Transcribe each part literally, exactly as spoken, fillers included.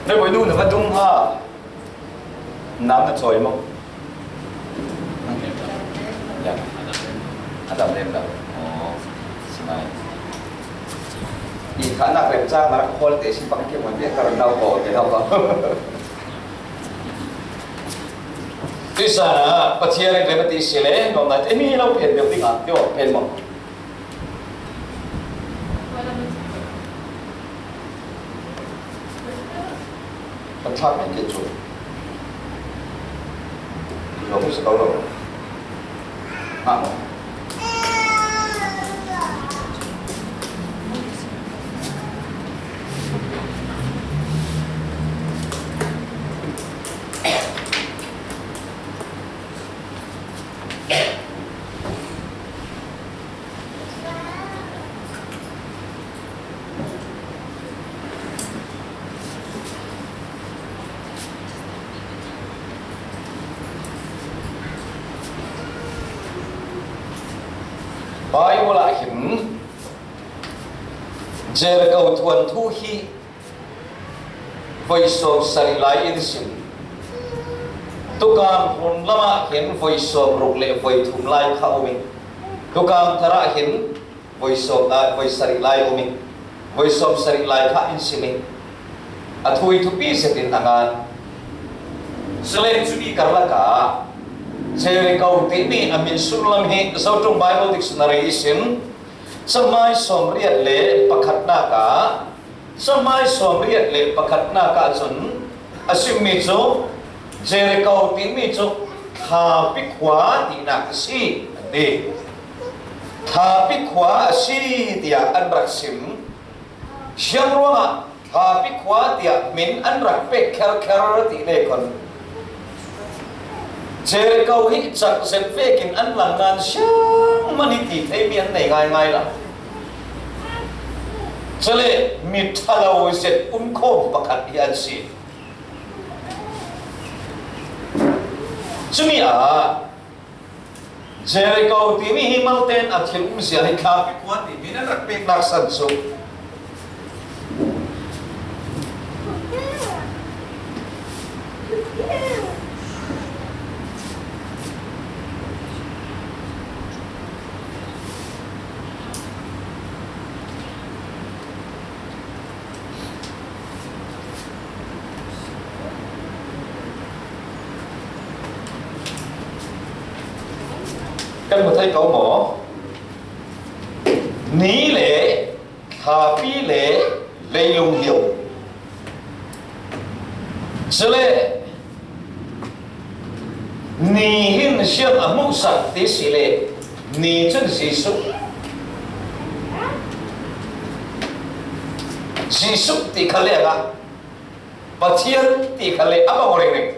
Rei voi nu na va dung ha. Nam na choi mo. Ya. Adam lem da. Oh, sinai. I kha nak rem chang na khol te si pang ke mon te kar nau ko te nau ko. Tisa na Pathian rem ti si le no na te mi lo pen de ti nga tio pen mo. Kan thak mai ke chu. Lo mu sa lo. Ha mo. Bible ah hin Jericho thuanthu hi voi sawm sarih lai in sim. Tukang hun lamah hin voi sawm ruk le voi thum lai kha um in. Tukang tharah hin voi sawm lai, voi sarih lai um in. Voi sawm sarih lai kha in sim in. A thu hi thupi zetin a ngan. Salen chu mi karlakah Jericho timi a min sullam hi Zotung Bible Dictionary i sim. Chamai sawmriat le pakhatnak ah, chamai sawmriat le pakhatnak ah cun a simmi cu Jericho timi cu thlapi khua tinak a si, an ti. Thlapi khua a si tiah an rak sim. Siangruangah thlapi khua tiah min an rak pek kherkher ti le khon. Jericho hi cak zet vekin an lang nan siang man hi ti theimi an nei ngaingai lo. Cule mi ṭhalo zet um khawm pakhat hi an si. Cumi ah Jericho timi hi malte in a thil umzia hi thlapi khua timi in a rak peknak san cu. Kan hmu thei ko maw? Ni le thlapi le leilung lio. Cule ni hin siang a hmuhsak ti si le ni cun Jesuh, Jesuh ti kha le a, Pathian ti kha le a bang ringring.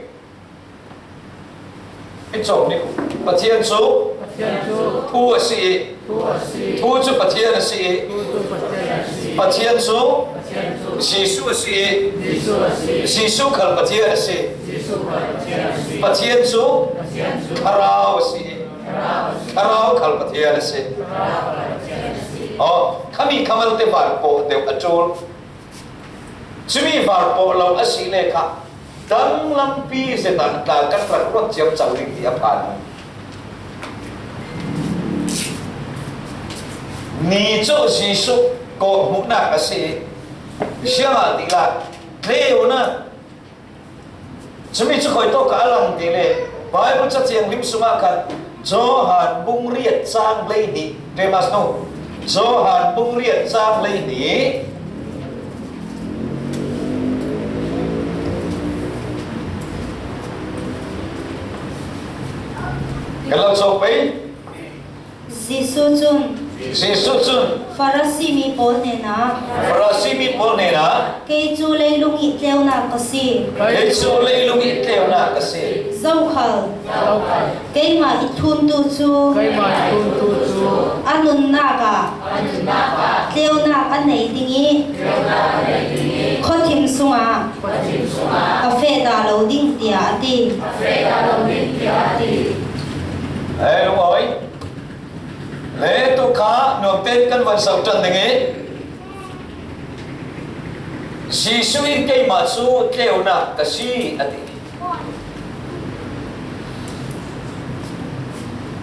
I cawm ni. Pathian cu Pathian cu thu a si i, thu a si i, thu cu Pathian a si i, thu cu Pathian a si i, Pathian cu Pathian cu Jesuh a si i, Jesuh a si i, Jesuh khal Pathian a si, Jesuh khal Pathian a si, Pathian cu Pathian cu Thlarau a si i, Thlarau a si, Thlarau khal Pathian a si. Thlarau khal Pathian a si. Aw, khami kha malte var pawh deuh a ṭul. Cumi var pawh lo a si le kha, dang lampi zet ah tla kan rak ruat ciamco ding ti a phan. Ni cu Jesuh kawhhmuhnak a si. Ziangahtile tleunak, cumi cu khuitawk ah a lang ti le Baibal Ca Thianghlim sungah khan Johan bung riat cang hleihnih, Demas nu, Johan bung riat cang hleihnih. Kan lo cawk pei. Jesuh cun Jesuh cun Farasi mi pawl hnenah, Farasi mi pawl hnenah, "Kei cu leilung i tleunak ka si. Kei cu leilung i tleunak ka si. Zokhal, zokhal, keimah i thluntu cu, keimah i thluntu cu, a nunnak ah, a nunnak ah, tleunak a nei ding i, tleunak a nei ding i, khuathim sungah, khuathim sungah, ka feh dah lo ding," tiah a ti. Ka feh dah lo ding, tiah a ti. Hei, lungawi. Le tu kha nuam tein kan van so ṭan ding i, Jesuh in, "Keimah cu tleunak ka si," a ti.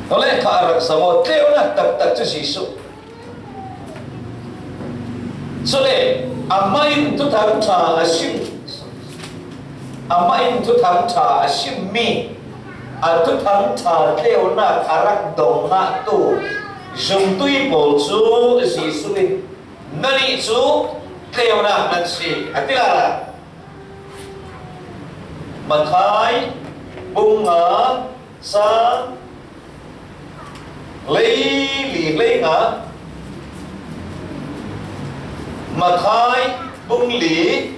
Tawleh kha a rak zoh aw, tleunak taktak cu Jesuh. Cule amah in Thuthang ṭha a sim, amah in Thuthang ṭha a simmi, a Thuthang ṭha tleunak a rak dong ngahtu zumtu pawl cu Jesuh in, "Nannih cu tleunak nan si," a ti lala. Matthai bung nga, cang hleili hleinga. Matthai bung li.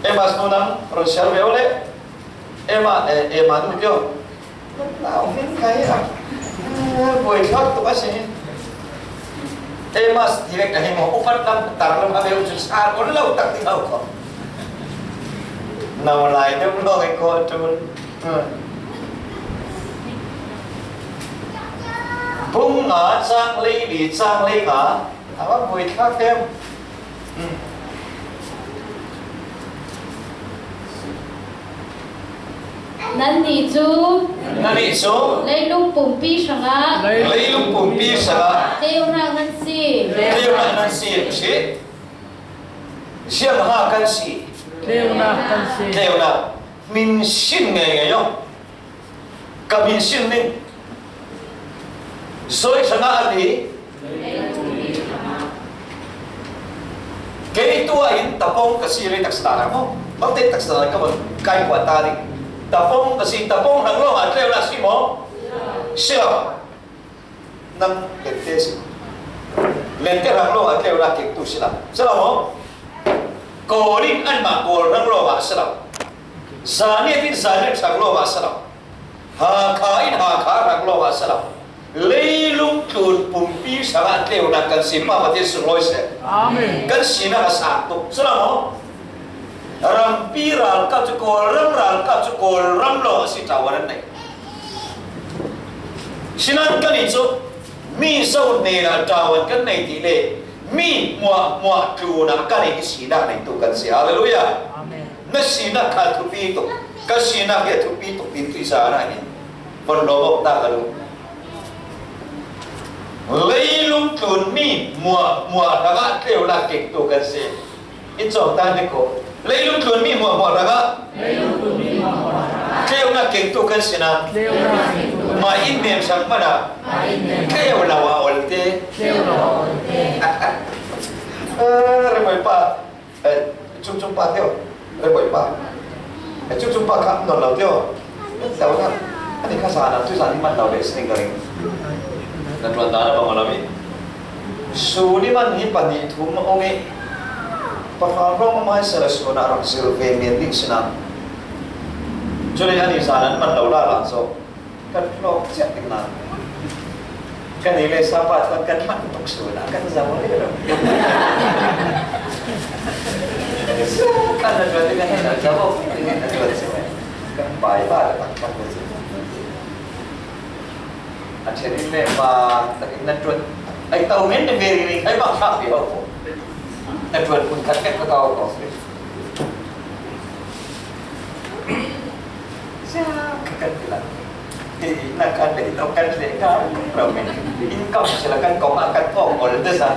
Emma, nu nang run siar ve aw le. Emma, eh, Emma nu tio. Nau hin kai a. Eh, buai thlak tuk a si. Emma direct a hi maw, upat lam tar lam a ve u cu sa un lo tak ti hau ko. Nau lai deuh lawng i ko tun. Bung nga, cang hleili, cang hleinga. A va buai thlak em. Nannih cu, nannih cu leilung pumpi hrangah, leilung pumpi hrangah tleunak nan si. Tleunak nan si, si. Siangha kan si. Tleunak kan si. Tleunak. Min sin ngei ngei aw. Ka min sin ning. Zawi hrangah a ti. Kei tuah in tapong ka si rei taksa dah maw? Bangte taksa dah ka bang kai kua ta ding. Tapong ka si, tapong hrang lawng a tleunak si maw? Si lo. Nang lente si. Lente hrang lawng a tleunak kengtu si lo. Si lo maw? Kawl in anmah Kawl hrang lawng a si lo. Zaniat in Zaniat hrang lawng a si lo. Hakha in Hakha hrang lawng a si lo. Leilung tlun pumpi hrangah tleunak kan si, Pa Pathian sunglawi seh. Amen. Kan sinak a sang tuk. Si lo maw? Rampi ralkap cu Kawlram ralkap cu Kawlram lawng a si, ṭuan an nei. Sinan kan i cu mi zo hnenah ṭuan kan nei ti le mi hmuahhmuah tlunah kan i sinak neitu kan si. Halleluiah. Amen. Na sinak kha a thupi tuk, ka sinak hi a thupi tuk, tin tuih zan ah hin von lawm awk ta ka duh. Leilung tlun mi hmuahhmuah hrangah tleunak kengtu kan si. In cawk ta ni ko. Leilung tlun mi hmuahhmuah hrangah tleunak kengtu kan si na. Mah in men sak hmanh ah tleu lo ah ol te. Ah, Remoi pa. Eh, Cungcung pa tio, Remoi pa. Eh, Cungcung pa kha nawn lo tio. Tio na. Ani kha sa na, tu sa ni man lo le, sining ka ring. Na tuan ta na bang lo mi. Su ni man hi pa ni thum ong i. Pa fa rong mai sa la su na rak zir ve men ni sina. Cu ni ani sa na man lo la la so. Kan hlawk ciah tiknak kan i le sapa tuan kan hmanh tuk su na kan zoh rih lo. Kan na tuan kan na zoh, kan na tuan si kan pai ba tak tak si. A chen in le pa tak in na tuan ai tau men na very very ai ba kha pi ho. Na tuan pun khat kan ka tau ko. Siang ka kan ti la. Ti na kan le lo kan le ka lo men. In kam sila kan kong a kan kong ol de sa.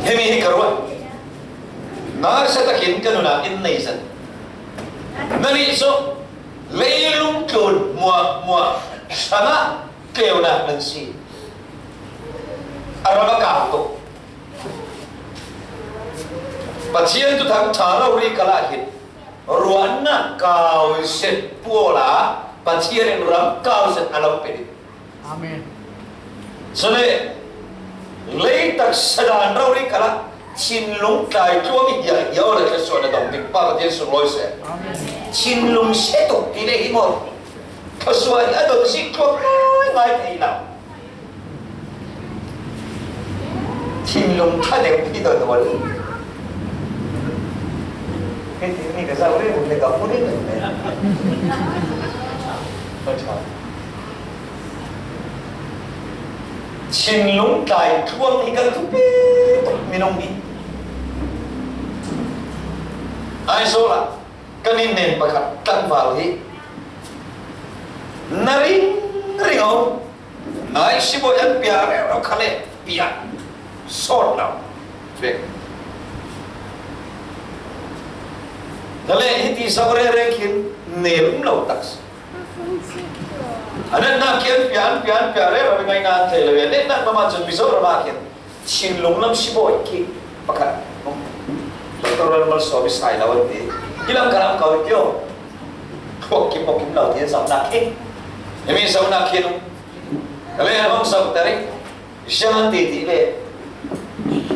Hemi hi ka ruah. Nasa takin ka nunah in nei zat. Na nih cu leilung tlun hmuahhmuah hrangah tleunak nan si. A ram a kau tuk. Pathian Thuthang ṭha rori kal ah hin ruahnak kau zet pawl ah Pathian in ram kau zet a lo pe ding. Amen. Cule leitak sadan rori kal ah thinlung tlai tluang i hiah hiau le thluasuah na dong ding Pa Pathian sunglawi seh. Amen. Thinlung si tuk ti le hi maw? Thluasuah hi a don si tluang ngai ngai thei lo. Thinlung ṭha deuh hi dawn aw. Hei ti mi ka zau rih le ka hmu rih le. Ka ṭha. Thinlung tlai tluang hi kan thupi tuk minung hi. Aizawl ah kan innem pakhat tlangval hi na ring ring aw. Nai sibawi an pia rero kha le pia sawt lo. Vek. Na le hiti sau rere khin nel um lo tak si. A natna khi an pia, an pia, an pia rero ngai na an thei lo. A natna mama chun Mizoram ah khin Chinlung lam sibawi khi pakhat. Doctor Lalmalsawmi Sailo an ti. Hi lam ka lam kau kio. Thuak kim pawk kim lo ti an zauhna khi. Hemi zauhna khi nung. Ka le an hong zauh ta rih. Siang an ti ti le.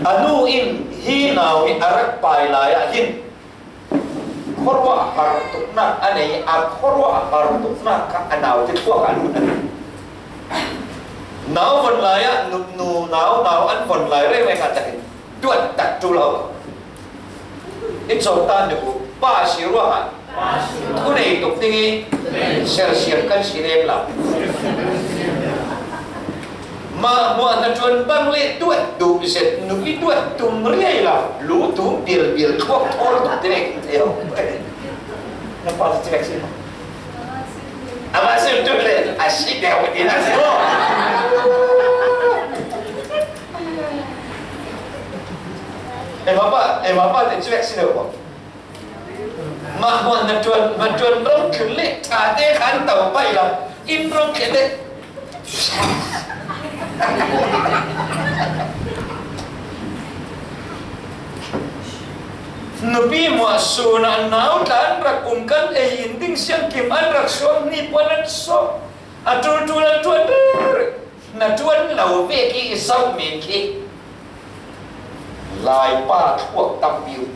A nu in hi nau hi a rak pai lai ah hin. Khuaruah har tuknak a nei a, khuaruah har tuknak kha a naute thuak ah lut a. Nau von lai ah, nu, nu nau, nau an von lai reng reng ah takin duat tak tul ho. In sawm tan ni ku, pa si ruah ah. Thu nei tuk ding i, sersiam kan si rem lo. Mah muah na tuan bang le duat duh zet, nupi duat tum riai lo, lu tum bil bil, thuak thawl tuk direct thei lo. Na pa si direct si. Ama sim tu le, a si deuh ding a si lo. E mapa, e mapa te direct si deuh ko. Mah muah na tuan, na tuan rong thun le, thate khan tau pai lo. In rong thun le. Nupi muah sun ah nau tla an rak um kan ei in ding siangkim an rak suak ni puan an suak. A tul tul an tuan rih. Na tuan lo vek i i zauh men khi. Laipa thuak tampi uh.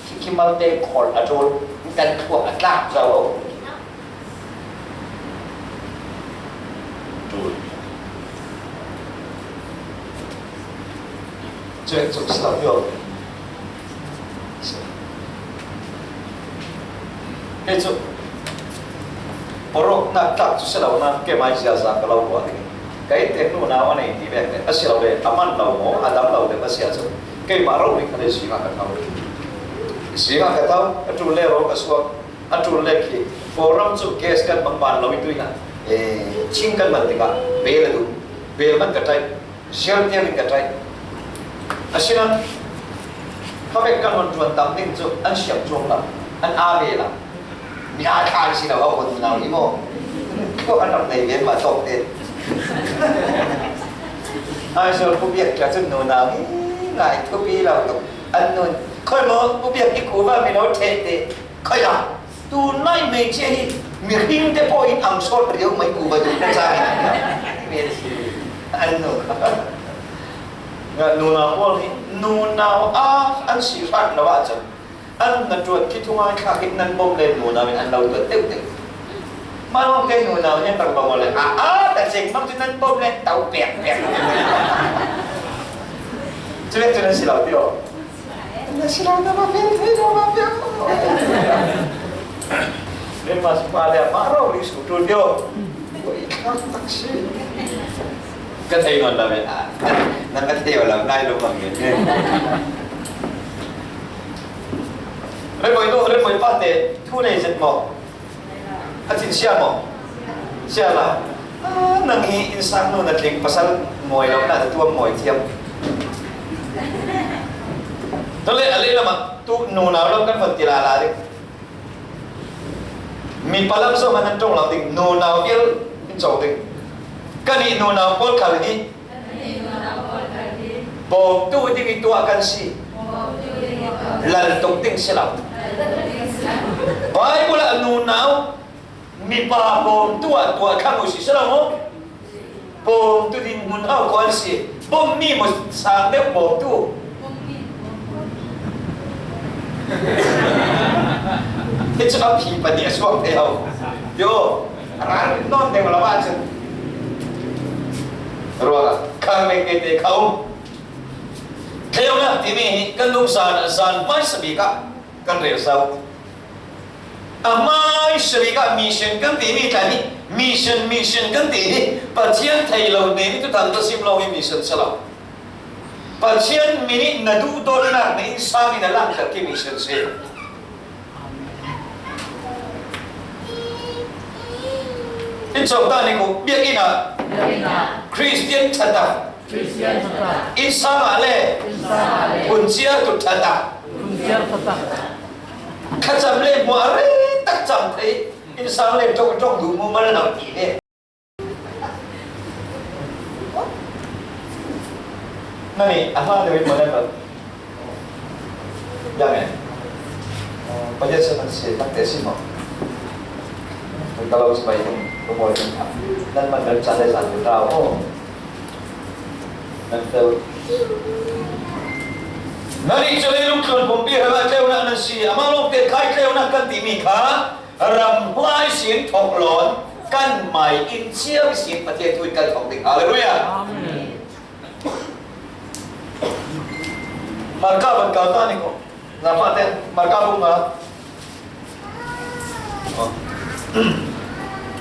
Khi khi malte khol a tul. Kan thuak a tlak zau. Tul. Chuek chuk si lo pio. Kei chu pawrokna tlak chu si lo na, keimah ziaza ka lo ruah ding. Ka inntek nunau a nei ti vek le, a si lo le, a man lo maw, a dam lo le, a sia chu. Keimah rori kha le zingah ka thau. Zingah ka thau, a tul le raw ka suak, a tul le khi. Forum chu gas kan bang ban lo i tuina. Eh, ching kan man tikah, bel a dum, bel man ka tai. Ziar tiang in ka tai. Asinan, kha vek kan hun tuan tam ding chu an siam chuang lam, an a ve lam. Mi a than si lo a hun nau ni maw. Ko an rak nei ve ma tawk te. Ai so pu biak kia chu nunau ni ngai thupi lo tuk. An nun. Khoi maw pu biak i ku va mi lo thei te. Khoi a. Tunlai meichia hi mihringte pawhin ang sawt riau mai kuva duhna chang hi. An nu kha. Nunau pawl hi nunau a an si hrat lo ahcun an na tuat khi thungai kha khi nan bawm le nunau in an lo tuat deuhdeuh. Mah lawngte nunau hi an rak bawm le a a ta ceng bang cu nan bawm le tau pek pek. Cu vek cu nan si lo ti aw. Na si lo na va fiang thei lo va fiang. Len ma si pa le ma ro ri su tu dio. Oi, tak si. Ka thei ngon la ve a. Na ka thei lo nai lo ma nge. Re moi no, re moi pa te thu nei zet mo. A chin sia maw? Sia la. Ah, nang hi innsang nu na tling pasal mawi lo na tuam mawi thiam. Tole a lei lamah tu nunau lo kan von ti lala ding. Mi palam zong an an ṭong lo ding, nunau vial in co ding. Kan i nunau pawl khal hi Bawmtu ding i tuah kan si. Laltuk ding si lo. Baibal ah nunau mipa bawmtu ah tuah thlang uh si, si lo maw? Bawmtu dinhmun hau khuan si. Bawmmi maw sang deuh bawmtu? Hi cu a phi pahnih a suak thei ho. Yo, a ral nawn deuh lo ahcun ruak a khang lengte te kha um. Thleunak timi hi kan nungsan ah zan hmaisa bik ah kan rel zo. A hmaisa bik ah mission kan timi tla hi Mission, mission kan ti hi, Pathian thei lo nih ni tu tan ta sim lo hi mission sa lo. Pathian min nih na duh dot nak na insang in a lang tak ki mission si. In chok ta ni ko, biak in a. Biak in a. Christian thata. Christian thata. Insang a le. Insang a le. Pun chia tu thata. Pun chia thata. Kha cham le mo a re tak cham thei. Insang le tok tok du mo mal lau ki le. Nani, a hma deuh in maw nan lo? Ya nge? Pajet sa nan si, tak te si maw? Kan ka lo si bai tung, tung bai tung. Nan man nan chan le san tung tau. Oh. Nan fel. Nani chalei lungtlun pumpi hama tleuna nan si, ama lawngte khai tleuna kan timi kha. Ram hlai sin thawk lawn kan mai in chiang sin Pathian thu in kan thawk ding. Hallelujah. Amen. Marka ban kal ta ni ko. Na fa ten Marka bung nga. Oh.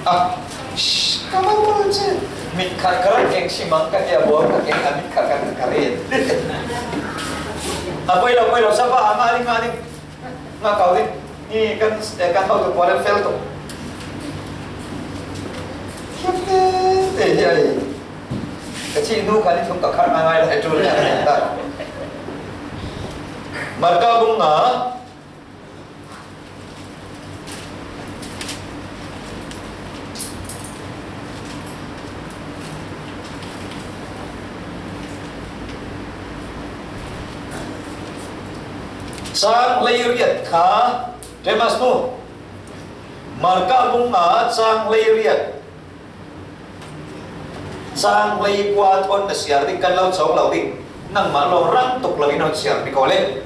Ah. Shh, ka bang ko che. Mit khat ka rak keng si mang ka tia bo ka keng a mit khat ka ka rin. A poi lo, poi lo, sa pa, a nga ding, nga ding. Nga kau ding. Ni kan, eh, kan hau tu kualan fel tu. Kiap te, te, te, ai. Ka chi nu ka ni thum ka khar ngai ngai lai tu le. Marka bung nga. Chang leiriat kha, Demas mu. Marka bung nga chang leiriat. Chang leikua thawn na siar ding kan lo chawng lo ding. Nangmah lawng rang tuk lo in hon siar mi ko le.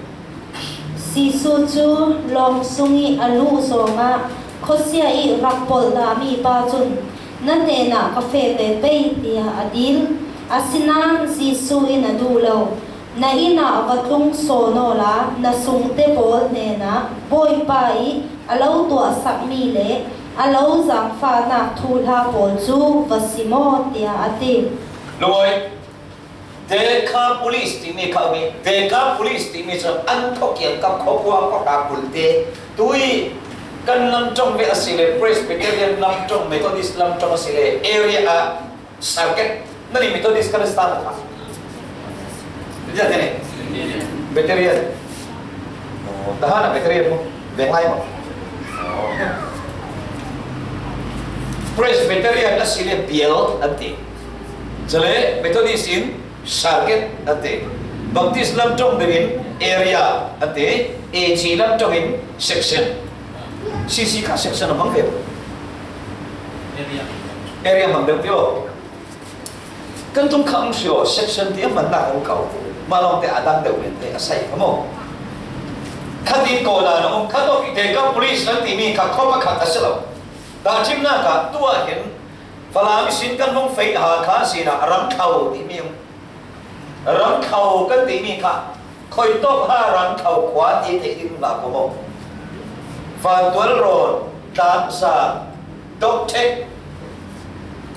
Jesu cu lawng sung i a luh zawngah khuasia i rak polh dahmi pa cun, "Na hnenah ka feh ve pei," tiah a dil. Asinain Jesu in a duh lo. "Na inn ah va tlung sawn awla na sungte pawl hnenah Bawipa i a lo tuahsakmi le a lo zaangfahnak thuhla pawl cu va sim aw," tiah a ti. Lungawi, Decapolis timi kha a um i, Decapolis timi cu an thawk kiangkap khuapua khuahra bulte tui kan lamṭong ve a si le, Presbyterian lamṭong, Methodist lamṭong a si le, area ah Circuit, nani Methodist kan stan kha. Dia tene. Presbyterian. Oh, tahan Presbyterian mo. Bengai mo. Oh. Presbyterian a si le bial an ti. Chale Methodist in circuit an ti. Baptist lamṭong deuh in area an ti. A G lamṭong in section. C C kha section a hmang ve. Area. Area hmang deuh ti aw. Kan tum kha um si aw, section ti a hmannak um ko. Mah lawngte a dang deuh men te a sai kha maw? Khatin kawhna na um kha tawk i Decapolis nan timi kha khuapa khat a si lo. Tahṭhimnak ah tuah hin Falam ihsin kan hung fei Hakha sinah Ramthlo timi um. Ramthlo kan timi kha khuitawk ha Ramthlo khua ti theih ding hna ko maw? Vantual rawn, Tlamsa, Dokthek,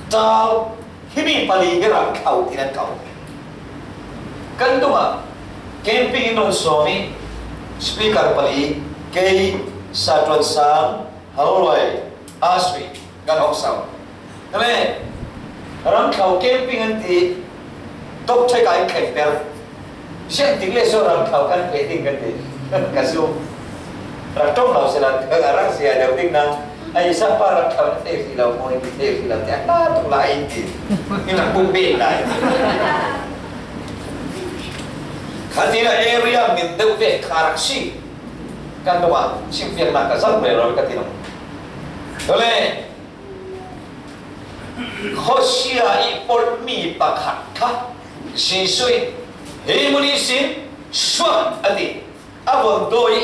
Tal, Himi pali hi Ramthlo tinan ko. Kan tungah camping in rawn sawm i speaker pali, kei, Satuan Sang, Halluai, Asui, kan hawk sau. Kale, Ramthlo camping an ti, Dokthek ah in thleng per. Ziah tik le saw Ramthlo kan feh ding kan ti. Ka zum. Rak ṭong lo sila, a rak zia deuh ding na. A i sapa Ramthlo na feh si lo, maw in feh si lo, tiah hna tuk lai in ti. In rak bung ben lai. Kha ti na area min deuh ve kha rak si. Kan dawh ah simfiangnak ka zam rero ka ti lo. Tole, khuasia i polhmi pakhat kha Jesuh in, "Hi mun ihsin suak," a ti. A von dawi i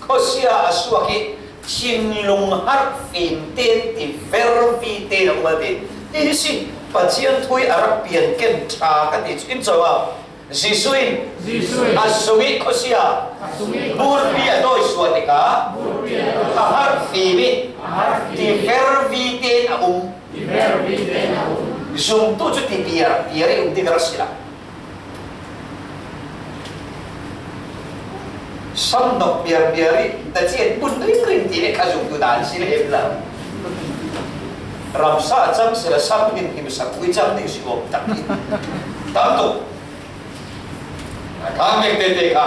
khuasia a suak i thinlung harh fim tein ti vervi tein a um a ti. Hi hi si, Pathian thu i a rak pian ken ṭha ka ti cu in co ah. Jesuh in Jesuh in a sung i khuasia a sung i burpi a dawi suah tikah burpi a dawi a harh fim i a harh fim i ti vervi tein a um. Zumtu cu ti piar piar i um ding a rak si lo. Sam nok piar piar i na cian bun ring ring ti le kha zumtu dan si le lo. Ramsa a cang si lo, sam him him sak ui cang ding si awk tak hi. Tam tuk. A kha mek tete kha.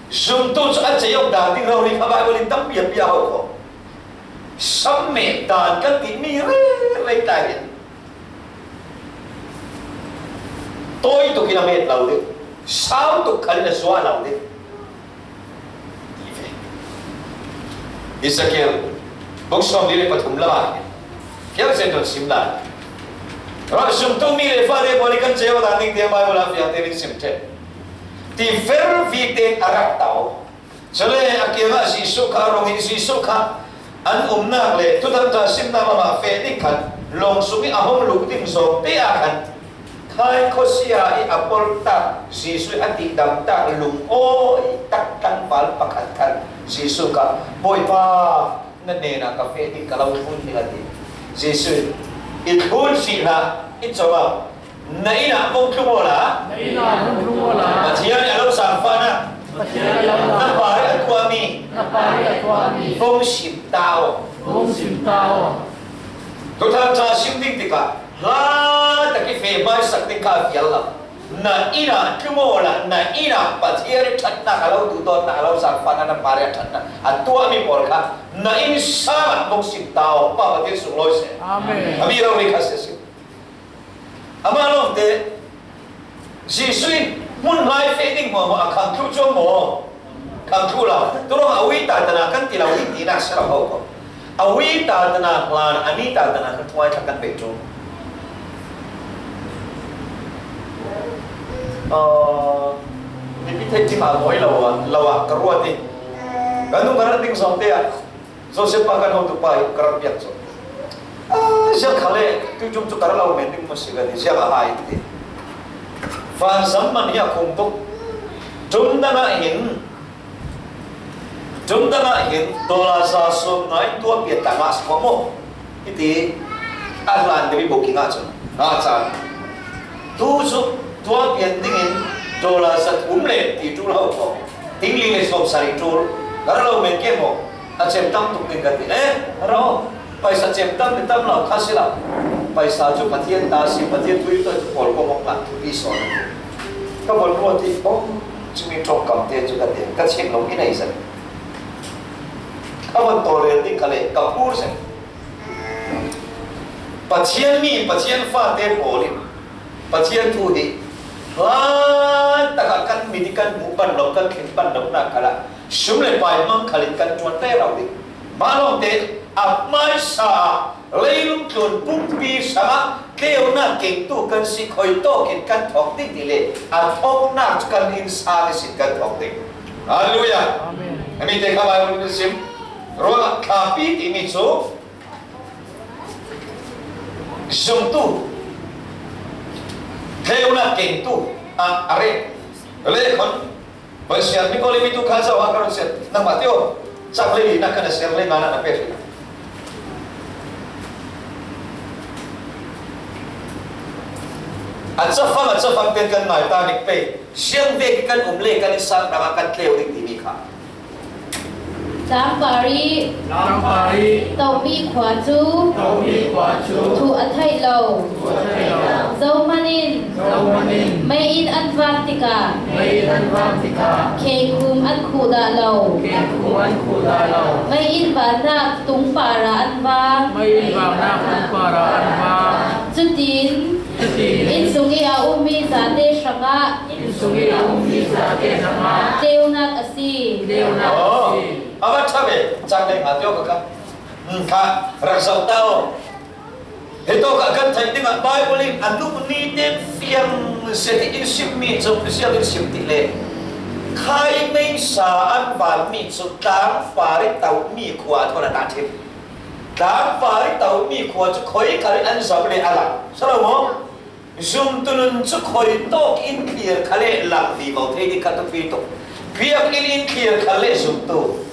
Zumtu cu a cei awk dan ding rori kha Baibal in tam piar piar ho ko. Sam meh dan kan ti mi rei rei tai hin. Tawi tuk in a met lo ding. Sau tuk khal in a zuah lo ding. Ti ve. Ezekiel bung sawm li le pathum lam ah hin. Fiang zen don sim lai. Rak zumtu mi le fate pawl i kan cei awk dan ding tiang Baibal a fiang te ding sim ṭhen. Ti fer vi te a rak tau. Cule a kiangah Jesuh kha a rung in Jesuh kha an umnak le Thuthang ṭha simnak lamah feh ding khan lawng sung i a hong luh ding zawng te ah khan khai khuasia i a polhtak Jesuh i a tihdamtak lungawi tak tlangval pakhat khan Jesuh kha, "Bawipa, na hnenah ka feh ding ka lo thlun hi," a ti. Jesuh in, "I thlun si hlah, i cawm a, na inn ah vung tlung awla, na inn ah vung tlung awla, Pathian i a lo zaangfahnak, Pathian i a lo zaangfahnak, na parih a tuahmi, na parih a tuahmi vung sim ta aw. Vung sim ta aw." Thuthang ṭha sim ding tikah hla tak i feh hmaisak ding kha a fial lo. Na inn ah tlung awla, na inn ah Pathian i ṭhatnak a lo duhdawtnak, a lo zaangfahnak, na parih a ṭhatnak a tuahmi pawl kha na inn sang ah vung sim ta aw. Pa Pathian sunglawi seh. Amen. A mi rori kha seh si. Amah lawngte Jesuh in hmun hmai feh ding hmuahhmuah a khang thluh cuang maw? Khang thluh lo. Turawng a ui ta tana kan ti lo ding tinak si lo ho ko. A ui ta tana hlan, a ni ta tana kan thuai thla kan bei ṭung. Aa, mipi theih tim a mawi lo ah, lo ah ka ruat i. Kan nung ka rat ding zawng te ah. Joseph pa kan hotu pa hi ka rak piak cu. Ah, ziang kha le, tuiṭum cu ka rak lo men ding maw si ka ti, ziang a hai ti. Vanzam man hi a khum tuk. Ṭum dang ah hin, ṭum dang ah hin, dollar za sawm ngai tuah pian ta ngah si kho maw? Hiti a hlan deuh i bawk i ngah cun, ngah caan. Tu cu tuah pian dingin dollar za thum le ti ṭul ho kho. Ting li le sawm sarih ṭul. Ka rak lo men ke maw? A cem tam tuk ding ka ti. Eh, ro, paisa cem tam le tam lo kha si lo. Paisa cu Pathian ta si, Pathian thu i tuah cu pawl kong awk nak thupi sawn. Ka von ruat i, oh, cumi ṭawngkam te cu ka ti. Ka chim lo i nei zat. Ka von tawlrel ding ka leh ka phur zat. Pathian mi, Pathian fate pawl in Pathian thu hi hlan takah kan mit i kan hmuh pan lo, kan thleng pan lo nak khalah sum le pai mang khal in kan ṭuan rero ding. Mah lawngte a hmaisa ah leilung tlun pumpi sangah tleunak kengtu kan si, khuitawk in kan thawk ding ti le a thawknak cu kan innsang ihsin kan thawk ding. Halleluiah. Amen. A mite kha Baibal in sim ruangah thlapi timi cu zumtu, tleunak kengtu a, a reh. Le khon, Pasian mi ko le mi tu kha zo ha ka run siat. Nangmah tio, cak le na kan a siar le ngana na pe. A cafang, a cafang ten kan ngai ta nik pe. Siang ve ki kan um le kan i sang dang a kan tleu ding timi kha. Tlangpar i, Tlangpar i, Tomi khua cu, Tomi khua cu, thu a theih lo, thu a theih lo, zohman in, zohman in, mei in an van tikah, mei in an van tikah, kheikhum an khuh dah lo, kheikhum an khuh dah lo, mei in vannak tung parah an vang, mei in vannak tung parah an vang. Cutin, cutin, inn sung i a ummi zate hrangah, inn sung i a ummi zate hrangah, tleunak a si. Tleunak a si. Oh. A va ṭha ve, cang deng a tio ka kha. Hmm, kha, rak zoh ta aw. Hi tawk ah kan theih dingah Baibal in a nung ni tein fiang zet in simmi cu, ziang in sim ti le. Khai meisa an vanmi cu tlangpar i tomi khua a thawn a dah ṭhin. Tlangpar i tomi khua cu khoi khal in an zoh le a lang. Si lo maw? Zumtu nun cu khoi tawk in thlir khal le lang vivo thei ding kha thupi tuk. Biakinn in thlir khal le zumtu.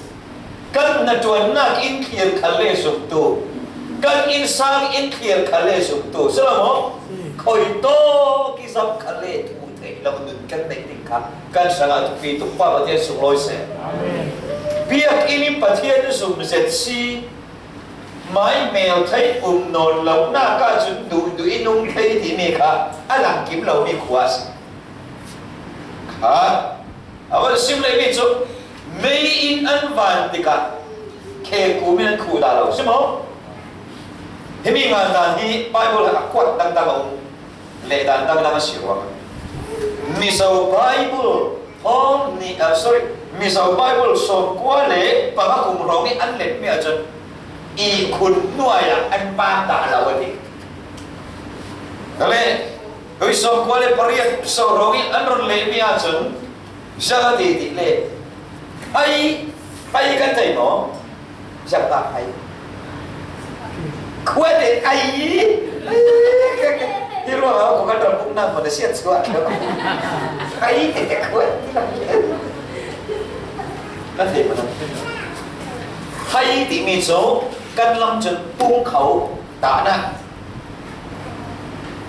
Kan hnaṭuannak in thlir khal le zumtu. Kan innsang in thlir khat le zumtu si lo maw? Khoi tawh kizam khat le thu theih lo nun kan neih ding kha kan hrangah thupi tuk pa Pathian sunglawi seh. Biakinn in Pathian zum zet si, mai mel thei um nawn lo nak ah cun duhduh in um thei timi kha a lang kim lomi khua a si. Kha a van sim leimi cu mei in an van tikah khengkum in an khuh dah lo si maw? Himi ngan dan hi Bible ah a kuat dangdang a um leh dan dangdang a si ruangah Mizo Bible thawng nih, ah, sorry, Mizo Bible sawmkua le panga kum hrawng ih an letmi ahcun ihkhun hnuai ah an pang dah lo a ti. Kale, koi sawmkua le pariat so hrawng ih an run lehmi ahcun ziang a ti ti le ai, ai kan thei maw? Ziangtak ai. Khuate ai. Hi ruangah ko kan ral buk nak mana siat suah. Ai tete khuat. Kan thei mana. Ai timi cu kan lam cun pung kho tahnak.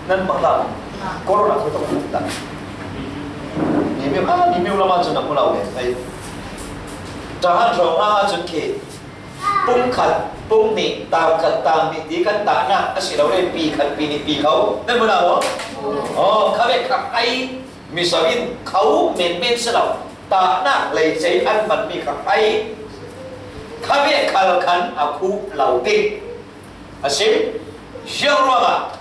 Nan hmang dah maw? Corona kha tuk dah. Ni miu, ah, ni miu lam ah cun a hmu lo ve. Ai. Tahan hrawng ah cun khi pung khat, pung nih, tang khat, tang nih ti kan tahnak a si lo le, pi khat, pi nih, pi kho. Nan hmu dah maw? Oh, kha ve kha ai, Mizo in kho menmen si lo. Tahnak lei cei an hmanmi kha ai. Kha ve khal khan a khuh lo ding a si. Ziang ruangah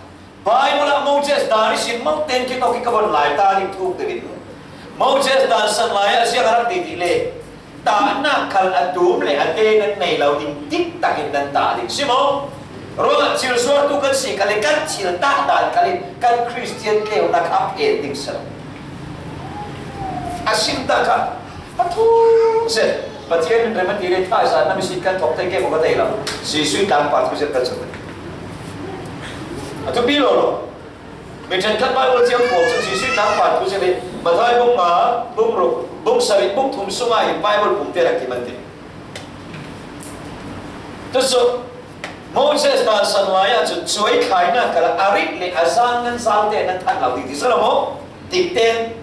Baibal ah Moses dan ihsin mangten khit awk ih ka von lai ta ding thuk dingin Moses dan san lai ah ziang a rak ti ti le tahnak khal a tum le a te nan nei lo ding dik takin nan tah ding si maw? Ruangah thil zuartu kan si kha le kan thil tah dan khal in kan Khristian tleunak a phen ding si lo. A sim tak kha a thuk zet. Pathian in rem a ti le thaizat na misit kan thawk thei ke maw ka thei lo. Jesuh tlangpar thuzet kan chak. A thupi lo lo. Mi ṭhenkhat Baibal thiam pawl cun Jesuh tlangpar thuzet hi Matthai bung nga, bung ruk, bung sarih, bung thum sungah hin Baibal pumte rak ti man ti. Cucu Moses dan san lai ah cun cuai thlainak kal a rit le a zang nan zalte nan thanh lo ding ti si lo maw? Tikten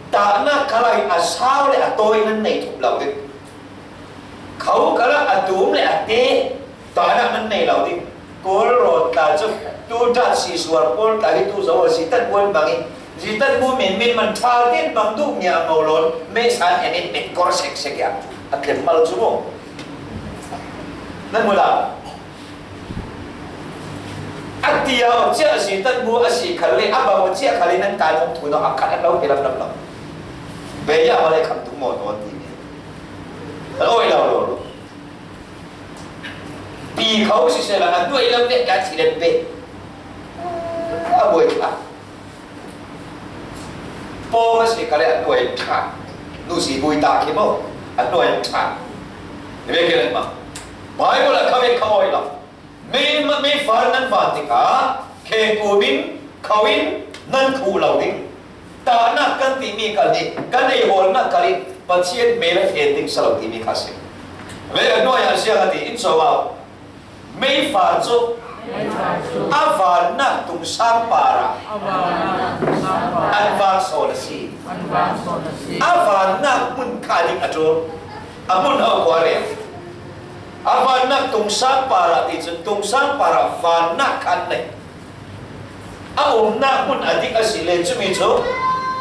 tahnak khalah hin a sau le a tawi nan nei thup lo ding. Kho khalah a tum le a te tahnak nan nei lo ding. Kawl rawn tla cu tu ṭah si sual Kawl tla hi tu zo a si tan buan bang i si tan bu men men man ṭha ten bang duh mi a mo lawn mehsan en in met kor sek sek ia a tlem mal cu maw? Nan hmu lo. A tia aw cia a si tan bu a si khal le a bang aw cia khal le nan kai hong thu no a khat an lo pe lam lam lo. Beya ma le kham tung maw tawn ti ni. An awi lo lo lo. Pi kho siseh la a nuai lam le ka thi len pe. A buai kha. Pawng a si khal le a nuai ṭha. Nu si bui ta khi maw a nuai ṭha. Ve ke len ma. Bible a kha ve kha awi lo. Mei, mei far nan van tikah khengkum in, kho in nan khuh lo ding. Tahnak kan timi kal hi kan ei hawlnak kal in Pathian mel a hen ding si lo timi kha a si. Le a hnuai ah ziang a ti in so au. Mei far cu a vannak tungsang parah an vang sawn a si. A vannak hmun kha ding a ṭul. A hmun ho kua rel. A vannak tungsang parah ti cun tungsang parah vannak kha an nei. A umnak hmun a dik a si le cumi cu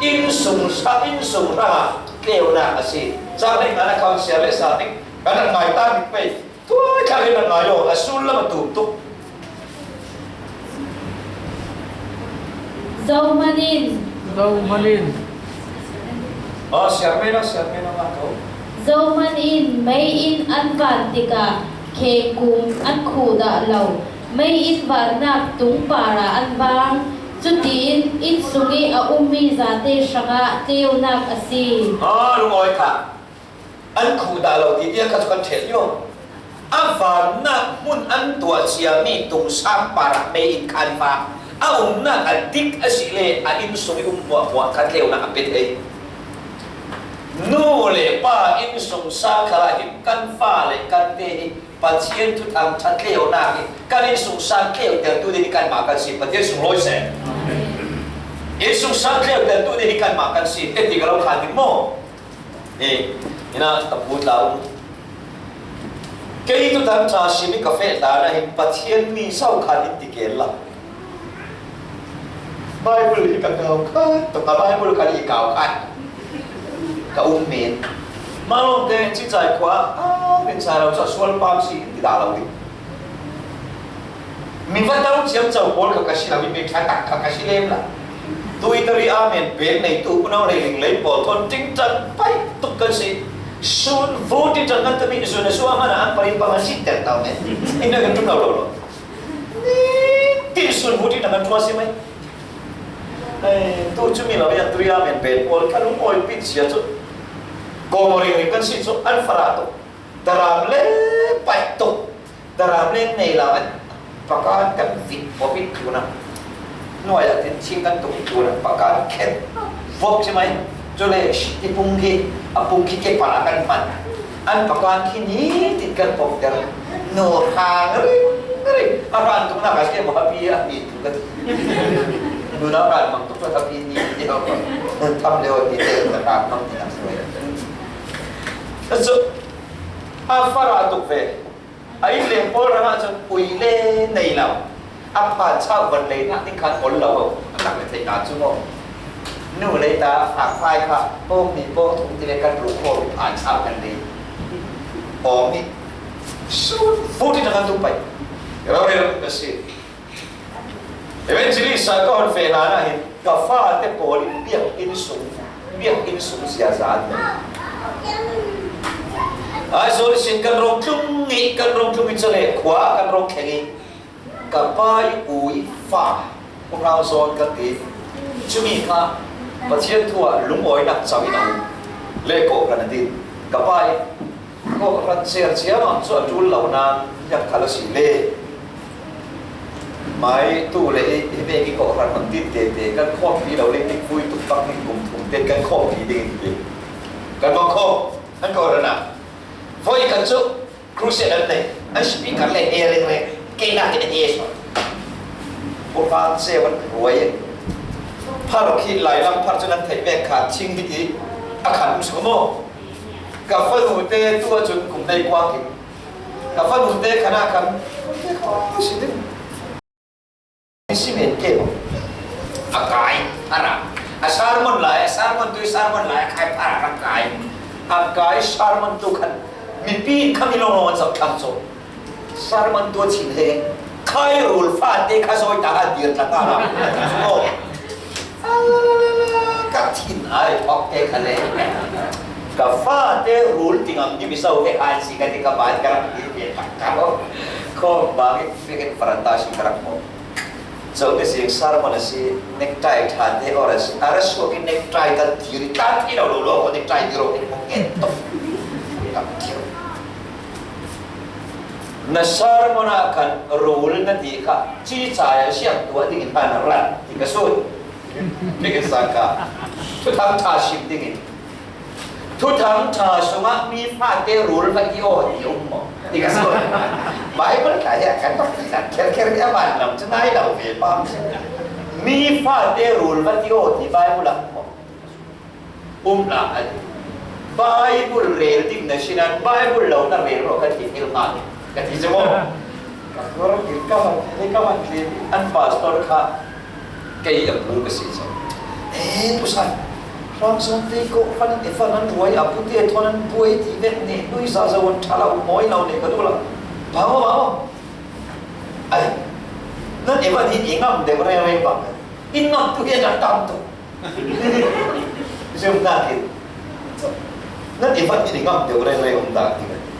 innsung sa, innsung hrangah tleunak a si. Cang le ngan a khang siar le sa dik kan rak ngai ta dik pei. Tuai thla in a ngai aw, a sullam a tum tuk. Zohman in. Zohman in. Aw, siar mei lo, siar mei lo, ngah ko. Zohman in mei in an van tikah khengkum an khuh dah lo. Mei in vannak tung parah an vang. Cutiin innsung i a ummi zate hrangah tleunak a si. Aw, lungawi kha. An khuh dah lo ti tiang kha cu kan ṭheh lio. A vannak hmun an tuah ciami tungsang parah mei in khan fa. A umnak a dik a si le a innsung i um hmuahhmuah kha tleunak a pe thei. Nu le pa innsung sang khalah hin kan fa le kan te hi Pathian thuthang ṭha tleunak hi kan innsungsang tleutertu ding hi kanmah kan si, Pathian sunglawi seh. Innsungsang tleutertu ding hi kanmah kan si, teti ka lo khan ding maw? Hi, hinah ka pu tla um. Kei thuthang ṭha sim hi ka feh dan ah hin Pathian mi so khan in ti kei la. Bible hi ka kau khat, tua ka Bible ka hi kau khat. Ka um men. Malawmte Cicai khua, a, min sa lo chu a sual pam si, ti dah lo ding. Mi va tau ciam cau pawl kha ka si lo, mi ṭha tak kha ka si lem la. Tui tari a men pek nei tu, kunau lei ling lei pawl thawn ting tan pai tuk kan si. Sun vu ting tan kan tami sun a suam hana an parin pang an si ter tau men. Ina kan tum lo lo lo. Ni tin sun vu ting tan kan tua si mai. Ai, tu chu mi lo ya tui a men pek pawl ka lung oi pit sia chu. Ko mo ring ring kan si chu an fara tu. Daram le pai tuk. Daram le nei lo an pakan kan vit bawp in tluna. Nuai ah tin thing kan tuk in tluna. Pakan khen vawp ci mai. Cu le i pung khi, a pung khi ke pala kan man. An pakan khi ni tin kan bawp der. Nu hang ring ring. A ran tuk na ka ke bawp a pi a ni tu kan. Nu na ran mang tuk a pi ni ni a tham le a ni te na ran mang ni na suai. That's so. A fara tuk ve. A inn leng pawl rangah cun ui le nei lo. A phan chau van lei hna ding khan ol lo. A tak le theihna cu maw? Nu lei ta a fak fai kha pawng ni pawng thum ti le kan ruh kho phan chau kan lei. Awng nih. Sun fut in a kan tum pai. Rau rel ka si. Evangelist a ka hun feh hlan ah hin ka fate pawl in biakinn sung, biakinn sung ziaza an nei. Aizawl sin kan rong tlung i, kan rong tlung i cale khua ah kan rong thleng i, ka pai ui fa, Pu Hrang Zawn kan ti. Cumi kha Pathian thu ah lungawinak cam in a um le kawhhran a din. Ka pai Kawhhran cer ciamam cu a ṭul lo nain yak khal a si le. Mai tu le i, hi vek i kawhhran hmang tin tete kan khawmpi lo le, i vui tuk bak in kum thum te kan khawmpi ding in ti. Kan bang khawm, an kawhhran ah. Voi kan cu crusade an nei, an speaker le he reng reng, kei nak in he sawn. Kawhhran cer an ruai in. Phar khi lai lam phar cu nan theih vek kha thing hi ti a khan um si ko maw? Ka fanu te tu ahcun kum nei kuang hi. Ka fanu te khan ah khan kum te kha si ding. Si men ke maw? A kai, a ra. A sermon lai, a sermon tu sermon lai, a kai, a ra, a kai. A kai sermon tu khan mipi in kha mi lawng lawng an zoh thlang cu. Sermon tu a chin he. Khai rul fate kha zawi ta a dir tla ta la. Oh. Ka thin ai phawk te kha le. Ka fate rul tingam ni mi so he ai si ka ti ka bai ka rak dir ve tak ka lo. Kho bang i fik in faranta si ka rak mo. Zo ni sing sermon a si necktie tha te or a si. A ra suak in necktie ka dir ta ti lo lo lo necktie dir ro ke mo ke to. Ka dir. Na sermon ah khan rul na ti kha, cicai a siangtu a dingin hlan a ran ti ka sut. Bikin sang kha, thuthang ṭha sim dingin, thuthang ṭha sungah mi fate rul va ti aw ti um maw? Ti ka sut. Bible ka ya kan bak ti kan kher kher ya ban lam cu nai lo ve pam. Mi fate rul va ti aw ti Bible ah um maw? Um hna a ti. Bible rel ding na si nain Bible lo na rel rawh kan ti hmil hnga ka ti cu maw? Ka khuar in ka van, hei ka van tli an pastor kha kei a bu ka si cu. He, Pu San, Hrang Zawn te ko hran in evan an ruai a bu te thawn an buai ti vek ne nui za zo an ṭha lo mawi lo ne ka duh lo. Bang maw, bang maw? Ai, nan evan hi i ngam deuh reng reng bang. In ngam tu hi an rak tam tuk. Zumhnak in nan i van in i ngam deuh reng reng um dah ding a ti.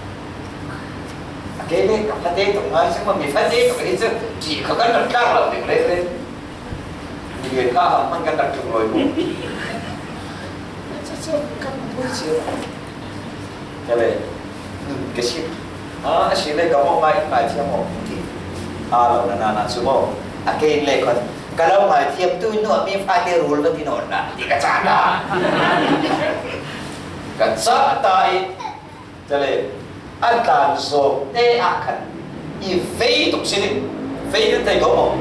A kei le ka fate tuk ngai seh maw, mi fate tuk hi cu ṭih kha kan rak tlak lo deuh reng reng. Mi lian kha ham hmanh kan rak tlung lawi mu. Cucu kan bui cio. Ka le, nun ka si. A, a si le ka mawh ngai, ngai thiam maw, ti. A lo na, na, na cu maw. A kei le khan, ka lo ngai thiam tu nu a mi fate rul va ti nawn na, ti ka cah ta. Ka cah ta i, ka le, A tlan zawngte ah khan i vei tuk si ding, vei kan thei kho maw?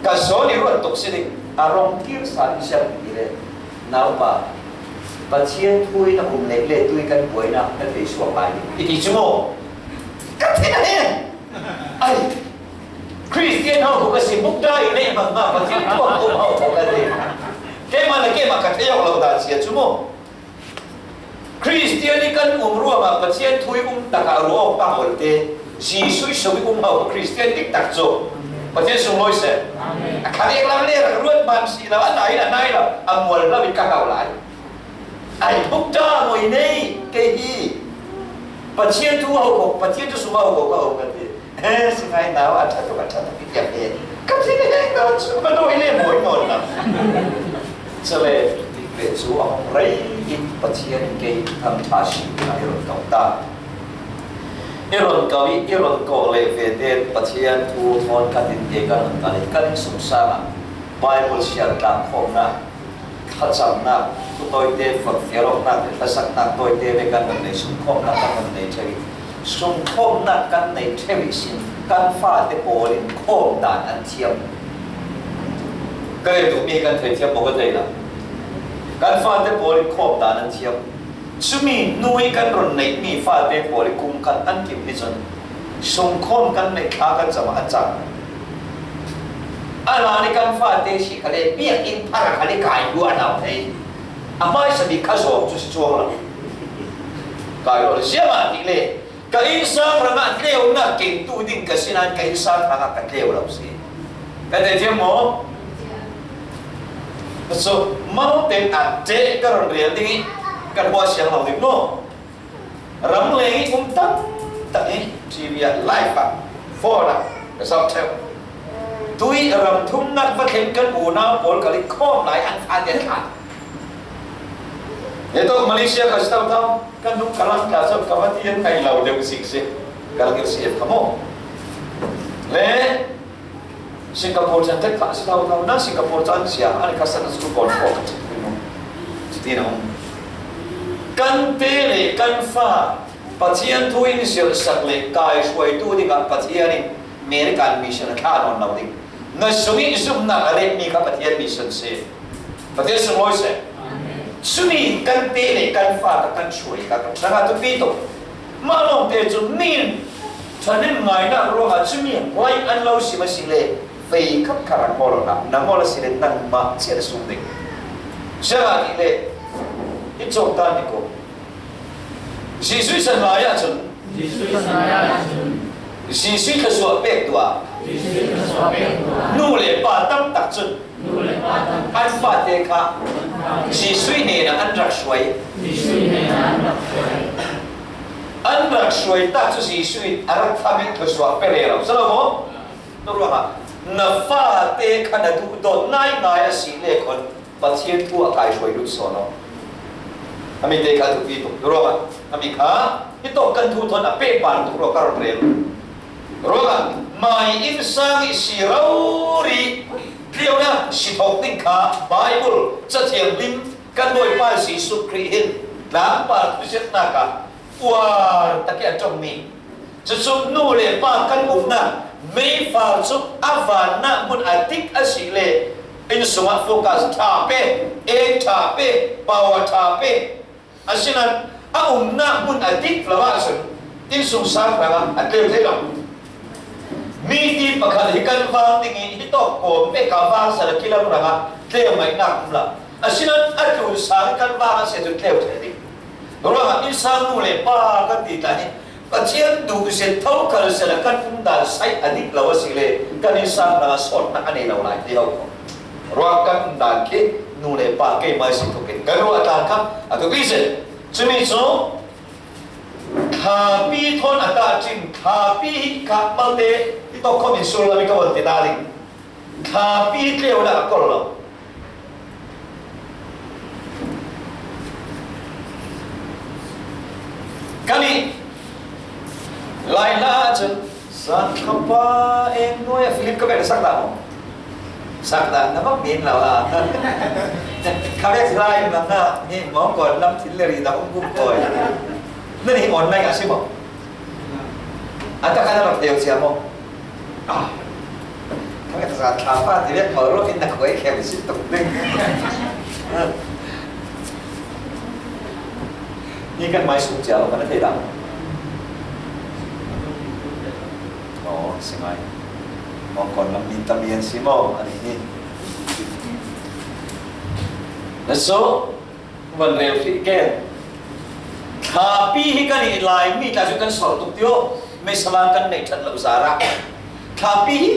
Ka zawn i ruat tuk si ding, a rong kir sa i siam ti le, naupa, Pathian thu in a um leh le tui kan buaina na thei suak lai ding i ti chu maw? Ka thin a hen. Ai, Christian hau ko ka si, Buddha i nei mang ma Pathian thu a um hau ko ka ti. Keimah le keimah ka thei awk lo dan sia chu maw? Christian i kan um ruangah Pathian thu i um takah ruah awk pang awlte, Jesuh i sung i um hau Christian dik tak chu. Pathian sung lawi se. Amen. A khat ek lam le rak ruat man si lo, a nai lo, a nai lo, a mual lo i ka hau lai. Ai, Buddha ngoi nei, kei hi. Pathian thu hau ko, Pathian thu sung hau ko ka hau ka ti. Eh, si ngai nau, a ṭha tuk, a ṭha tuk, i tiap e. Ka ti ni heng nau chu, ka dawi le mawi nawn lo. Chule, ti ve chu a hong rei in Pathian in kei thangṭha si na i rawn kau ta. I rawn kau i, i rawn kawk leh ve te Pathian thu thawn khat in kei kan rawn kal i, kan insung sangah Bible siar tlang khawmna, thlachamna, thu tawite, fakfial awkna, hlasakna tawite le kan rawn nei, sungkhawmna kan rawn nei thei. Sungkhawmna kan nei thei sin, kan fate pawlin khawm dan an thiam. Ka rel duh mi kan thei thiam maw ka thei lo. Kan fate pawlin khawm dan an thiam. Chumi hnu i kan rawn neih mi fate pawl i kum khat an kim ni chun sungkhawm kan neih thla kan cham a chang. A la ni kan fate si kha le biak in phar kha le kai duah nau thei. A hmaisa bik kha zawng chu si chuang lo. Kai lo le ziang a tih le ka insang rangah tleuna kengtu ding ka si nan ka insang rangah ka tleu lo si. Ka thei thiam maw? Ka chu mountain ah te ka rawn rel ding i ka hua siang lo ding maw? Ram leng i um tam tak hi T V ah, live ah, phone ah ka zauh theuh. Tui ram thumna va thleng kan unau pawl kal i khawm lai an fate thla. He tawh Malaysia ka si tau tau, kan hnung ka lang tla chauh ka va ti an ngaih lo deuh zing zing. Ka lang C F ka maw? Le Singapore chan tek kha si tau tau, na Singapore chan sia, ani ka san school kon ko ka chit pui no. Chiti na um. Kan te le kan fa, Pathian thu in sial sak le kai suai tu ding a Pathian in American mission a thla non lo ding. Na sung i zum na ka le mi ka Pathian mission se. Pathian sung loi se. Chumi kan te le kan fa ka kan suai ka ka thanga tu pi to. Mah lawmte chu min ṭhahnem ngaihna ruangah chumi hmai an lo sim a si le, vei khat khat a ngawl a, na ngawl a si le nangmah chiat a sum ding. Ziangahtile, i chawk ta ni ko. Jesuh i san lai ah chun, Jesuh i san lai ah chun, Jesuh i thluasuah pek duh a, Jesuh i thluasuah pek duh a, nu le pa tam tak chun, nu le pa tam tak, an fate kha, Jesuh i hnenah an rak suai. Jesuh i hnenah an rak suai. An rak suai tak chu Jesuh in a rak tham in thluasuah pe reng lo. Sa lo maw? Tua ruangah na fate kha na duhdawt ngai ngai a si le khawn Pathian thu a kai suai lut sawn aw. A mite kha thupi tuk. Tua ruangah a mi kha hitawk kan thu thawn a pek ban tuk ruangah ka rawn rel. Ruangah mai insang i si rori tleuna si thawk ding kha Bible Ca Thianghlim kan Bawipa Jesuh Khrih hin tlangpal thuziaknak ah uar takin a ṭawng mi. Chu chu nu le pa kan umna meifar chu a vanna hmun a dik a si le innsungah focus ṭha pe, eng ṭha pe, power ṭha pe. Asinain a umna hmun a dik lo ahcun innsung sang hrangah a tleu thei lo. Mipi pakhat hi kan vang ding i hitawk kawm pek a vangsan a kilam hrangah tleu ngaihnak um lo. Asinain a tlun sang hi kan vang a si ahcun tleu thei ding. Ruangah innsang nu le pa kan ti ta hi Pathian duh zet tho khal zet a kan um dan saih a dik lo a si le kan innsang hrangah sawtnak a nei lo lai ti ho ko. Ruang kan um dan khi nu le pa keimah si thukin kan ruah tlang kha a thupi zet. Cumi cu thlapi thawn a tahṭin thlapi hi kha malte hi tawk khawm in sullam i ka von ti ta ding. Thlapi tleunak a kol lo. Kan i Lai hla ahcun Zan thlapa eng nuai a Philip ka bel sak dah maw? Sak dah na bak din lo a. Kha bek lai mang na ni mawng kawl lam thil le ri dah um kum kawi. Na ni online a si maw? A tak a na rak thei sia maw? Ah. Ka ka sa tha pa ti le ko ro in na ko e khem si tuk ding. Ni kan mai suk cia lo kan thei dah. Oh, si ngai. Mong kon lam min tam yan si maw, ani ni. Na so, van rel fi ken. Thlapi hi kan i lai mi tla chu kan sor tuk tio. Me salang kan nei than lo zara. Thlapi hi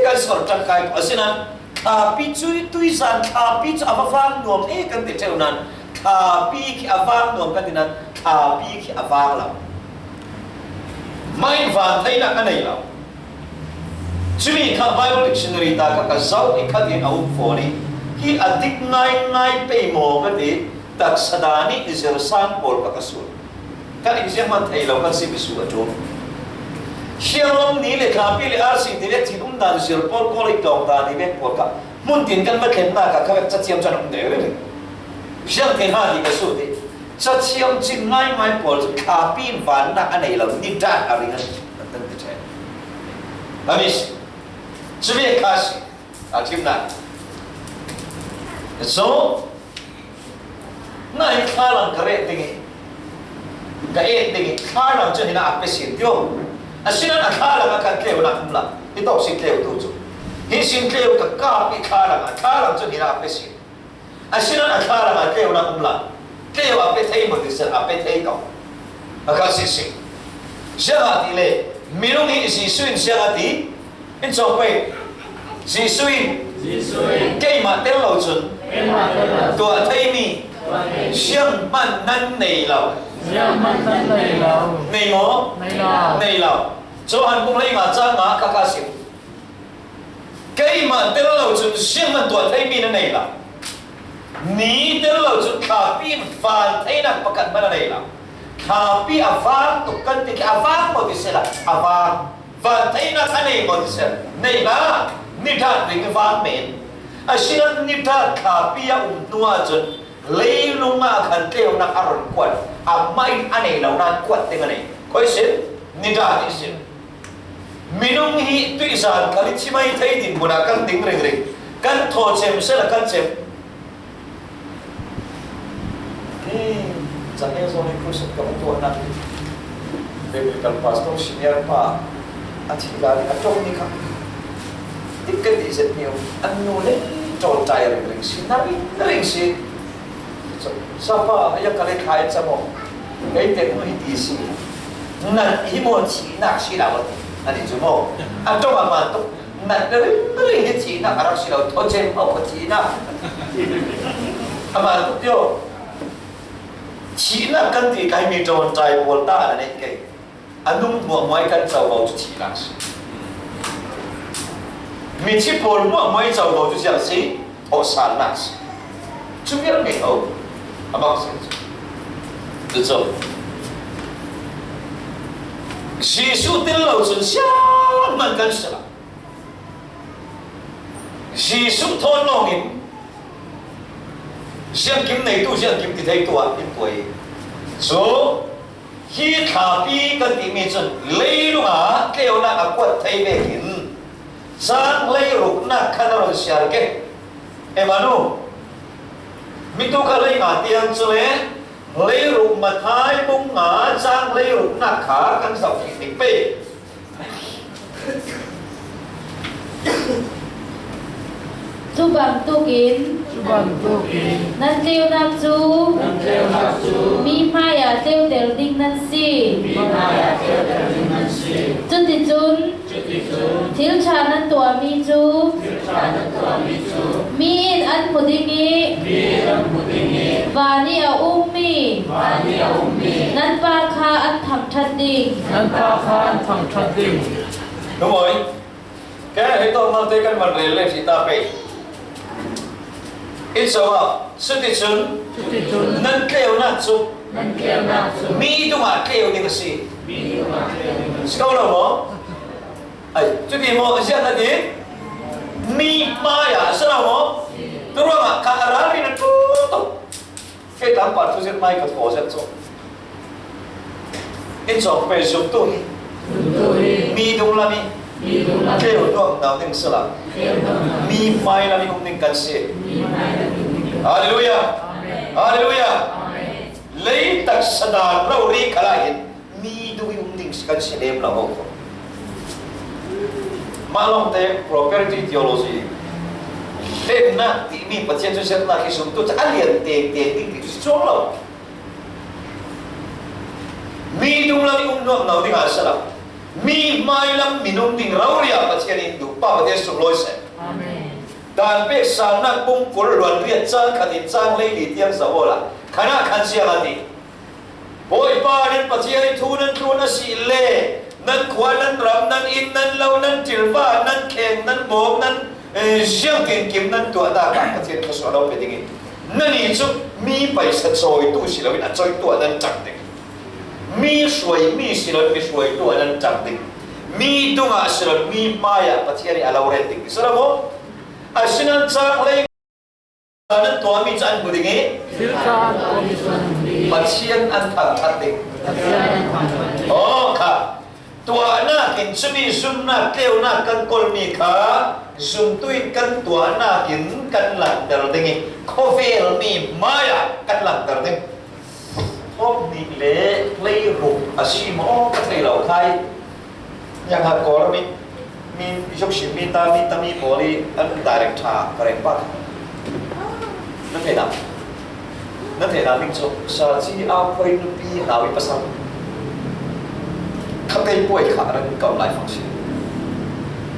kan sor tang kai a sinan. Thlapi chu i tui zan thlapi chu a va vang nuam e kan ti theu nan. Thlapi khi a vang nuam kan ti nan. Thlapi khi a vang lo. Mai van thei nak a nei lo. Chumi kha Bible Dictionary ta kha ka zau i kha din a um fo ni. Hi a dik ngai ngai pei maw ka ti, taksa dan i zir sang pawl ka ka sual. Kan i ziang man thei lo kan si bisu a ṭum. Hiang lam ni le thlapi le arsi ti le thin um dan zir pawl pawl i tawng dan i vek pawl kha. Mun tin kan va thlen na ka kha vek chathiam chan um deu le. Hiang thei ha ti ka su ti. Chathiam chin ngai ngai pawl chu thlapi in vanna a nei lo ni dan a ring a. Kan ti thei. Amis. Chumi kha si. A thim na. So, ngai thlalang ka ret ding i, ka et ding i, thlalang chu hina a pe sin tio. A sinan a thlalang a kan tleu na um la. Hi tawk si tleu tu chu. Hi sin tleu ka kap i thlalang a, thlalang chu hina a pe sin. A sinan a thlalang a tleu na um la. Tleu a pe thei maw ti sel a pe thei tawk. A ka si si. Siang a ti le, minung hi Jesu in siang a ti, in chawk pei. Jesu in, Jesu in, keimah tel lo chun, keimah tel lo chun, tuah thei mi, tuah thei mi, siangman nan nei lo. Siangman nan nei lo. Nei maw? Nei lo. Nei lo. Johan bung lei nga chang nga kha kha sim. Keimah tel lo chun siangman tuah thei mi na nei lo. Ni tel lo chun thlapi in van theinak pakhat man a nei lo. Thlapi a vang tuk kan ti khi a vang maw ti sela, a vang. Van theinak a nei maw ti sela, nei lo. Ni ṭhat ring vang men. A sinan ni ṭhat thlapi a um hnu ah cun leilung ah khan tleunak a run kuat. A mai a nei lo nan kuat ding a nei. Koi sin, ni ṭhat i sin. Minung hi tuihzan khal i thi mai thei dinhmun ah kan ding ringring. Kan thaw cem sela kan cem. Hi, zaheng zawng hi crusade ka hmuh tuahnak hi Biblical Pastor Senior pa a thi lai a ṭong ni kha. Dik kan ti zet mi um. An nu le ṭawl ṭai ringring si, na ringring si. Sapa, a ya ka le thlai ca maw? Kei te hmu hi ti si. Nat hi maw thihnak si lo a ti. A ti cu maw? A ṭong a man tuk. Nat ringring hi thihnak a rak si lo. Thaw cem maw thihnak. A man tuk tio. Thihnak kan ti kai mi ṭawn ṭai pawl ta a neih kei. A nung hmuahhmuah i kan covo cu thihnak si. Mithi pawl hmuahhmuah i covo cu ziang si, thawhsalnak si. Cu vial mi ho a bang si cu. Cucu Jesuh tel lo cun siangman kan si lo. Jesuh thawn lawngin ziangkim neitu, ziangkim ti theitu ah in tuai. Cu Hi thlapi kan timi cun leilung ah tleunak a kuat thei vekin cang leiruknak khan a run siar ke. Emanu, mitu kha lei nga tiang cule leiruk Matthai bung nga cang leiruknak kha kan zoh ṭhit ding pei. Cu bantukin, cu bantukin nan tleunak cu, nan tleunak cu mi hmaiah tleuter ding nan si. Mi hmaiah tleuter ding nan si. Cuticun, cuticun thil ṭha nan tuahmi cu, thil ṭha nan tuahmi cu mi in an hmu ding i, mi in an hmu ding i, van i a ummi, van i a ummi nan Pa kha an thangṭhat ding. Nan Pa kha an thangṭhat ding. Numawi, kei hei tawng malte kan van rel le ṭhita pei. In so ah, cuticun, cuticun nan tleunak cu, nan tleunak cu mi tungah tleu ding a si. Mi tungah tleu ding a si. Si ko lo maw? Ai, cuti maw, ziah na ti? Mi hmaiah a si lo maw? Turuangah kha a ralrin a ṭul tuk. Kei tlangpar thuzirh hmai ka thaw zet cu. In sawm pei zumtu hi. Mi dunglam hi. Tleu nuam nau ding si lo. Mi hmailam hi um ding kan si. Halleluiah. Halleluiah. Lei taksa dan rori kha lai hin mi dung hi um ding kan si lem lo ho. Mah lawngte prosperity theology, hlenna timi Pathian thu serna khi zumtu ca a lian tete ding ti thu si chuang lo. Mi dunglam hi um nuam nau ding a si lo. Mi hmailam mi nung ding rori a Pathian in duh, Pa Pathian sunglawi seh. Amen. Dan pek Salnak bung kul, luan riat, chang khat in chang hleili tiang za aw la. Khan ah khan ziang a ti. Bawipa nan Pathian hi thu nan thlun a si le, nan khua, nan ram, nan inn, nan lo, nan ṭilva, nan kheng, nan bawm, nan, eh, ziangtin kim nan tuah nak ah Pathian khuasuah lo pe ding hi. Nannih cu mi paisa cawitu si loin a cawitu ah nan ṭang ding. Mi hruai mi si loin mi hruaitu ah nan ṭang ding. Mi dungah si loin mi hmaiah Pathian hi a lo ret ding. Si lo maw? Asinain chang hlei nan tuahmi cu an hmu ding i Pathian an thangṭhat ding. Aw kha. Tuahnak in cumi zumnak, tleunak kan kolhmi kha zumtu in kan tuahnak in kan langhter ding i, khawvel mi hmaiah kan langhter ding. Thawk hnih le hleiruk a si maw ka thei lo khai. Nianghat Kawlram i mi zuksim mi ta, mi tami pawl i an direct ṭha ka reng pah. Na theihna, na theihna ding cu sa ci a poi nupi hna i pasal kha kei puai kha ran kam lai fang si.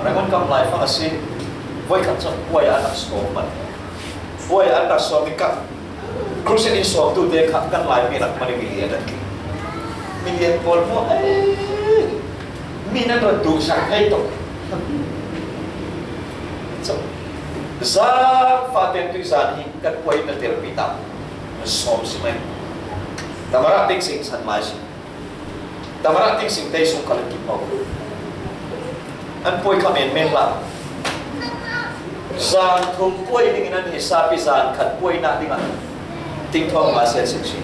Ran kam lai fang a si. Voi khat cu puai a rak sawm man. Puai a rak sawm i kah Crusade in sawmtute kha kan Laimi rak man i milian an ti. Milian pawl maw? Ei, mi nan rak duh sak thei tuk. Zaangfah tein tuih zan hi kan puai in na telpi ta. Sawm si mai. Tamara Tengsing san mai si. Tamara Tengsing tei sung kal kim ho. An puai kha men men la. Zan thum puai dingin an hi sapi zan khat puai na dingah ting thawng ma sen sik si.